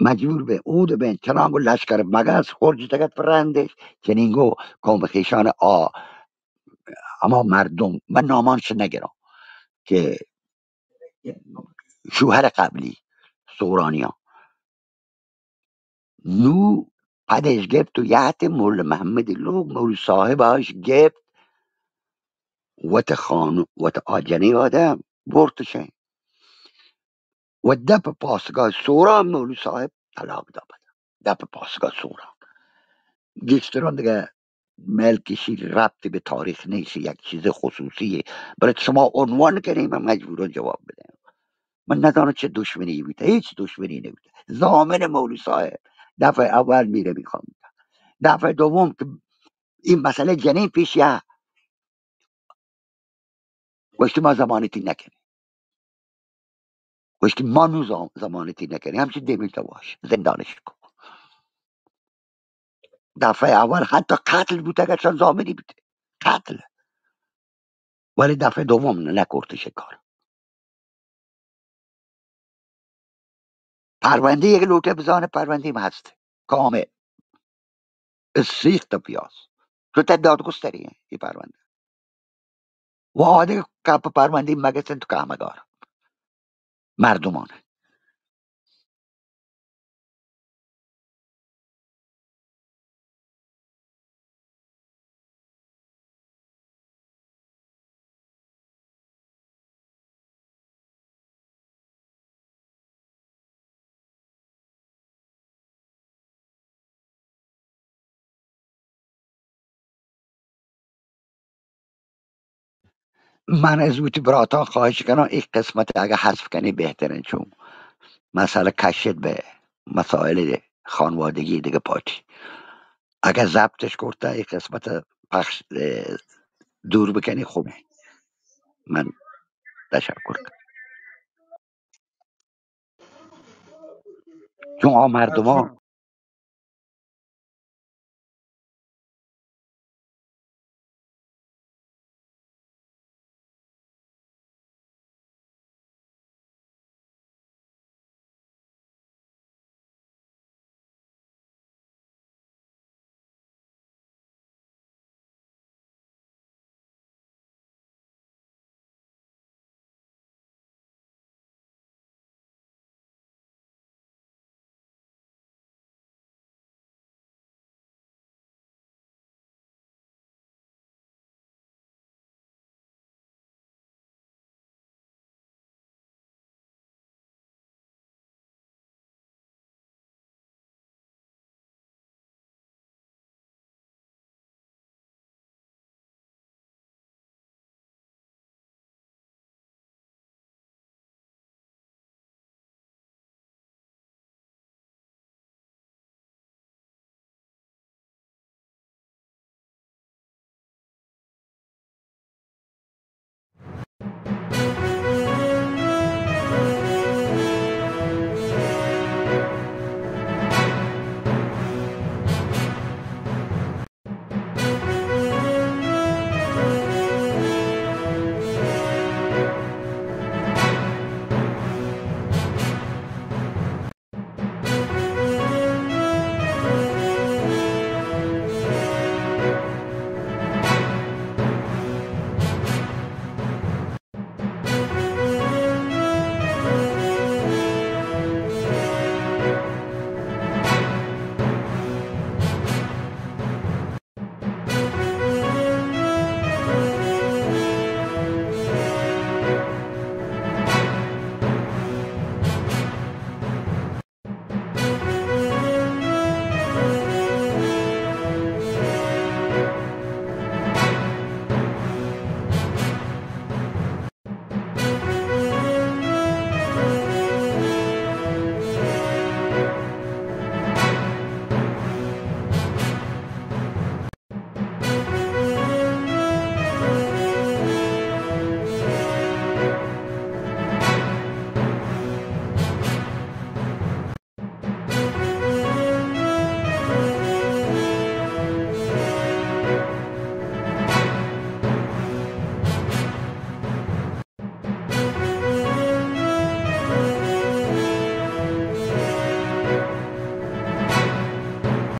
مجبور بیں اود بیں، چنانگو لشکر مگس خرج تگت پر رندش، چنینگو قوم خیشان آ، ہما مردم، من نامانش نگران کہ شوہر قبلی سورانیاں۔ نو پدش گپت و یات مول محمد لوگ، مول صاحب اش گپت، وت خانو، وت آ جنی آدم برتش و دپ پاسگاہ سوران مول صاحب طلاق دا پدا۔ دپ پاسگاہ سوران۔ گیشتران دیگه ملک شیر ربطی به تاریخ نیست، یک چیز خصوصیه، بلے شما عنوان کنی، من مجبورم جواب بدم۔ من ندانم چه دشمنی بوده، هیچ دشمنی نبوده۔ ضامن مولوی صاحب دفعه اول میره میخوام، دفعه دوم که این مسئله جنین پیش یا گوشتی ما زمانتی نکنی، گوشتی ما نو زام-، زمانتی نکنی، همچی دیمیل تواش زندانش کو۔ دفعه اول حتی قتل بوده، اگرچه زامنی بوده، قتل، ولی دفعه دوم نه، نکرتش کار۔ پرونده یک لوٹه بزانه، پرونده ما هست کامل، سیخت پیاز، تو تا دادگستری ای پرونده و آدگه کپ پرونده مگسن تو کامگار مردمان۔ من از وتی براتان خواهش کنم، این قسمت اگه حذف کنی بهترین، چون مسئله کشید به مسائل خانوادگی دیگه پارتی. اگه ضبطش کرده، این قسمت پخش، اه، دور بکنی، خوبه. من تشکر کنم. چون آ مردمان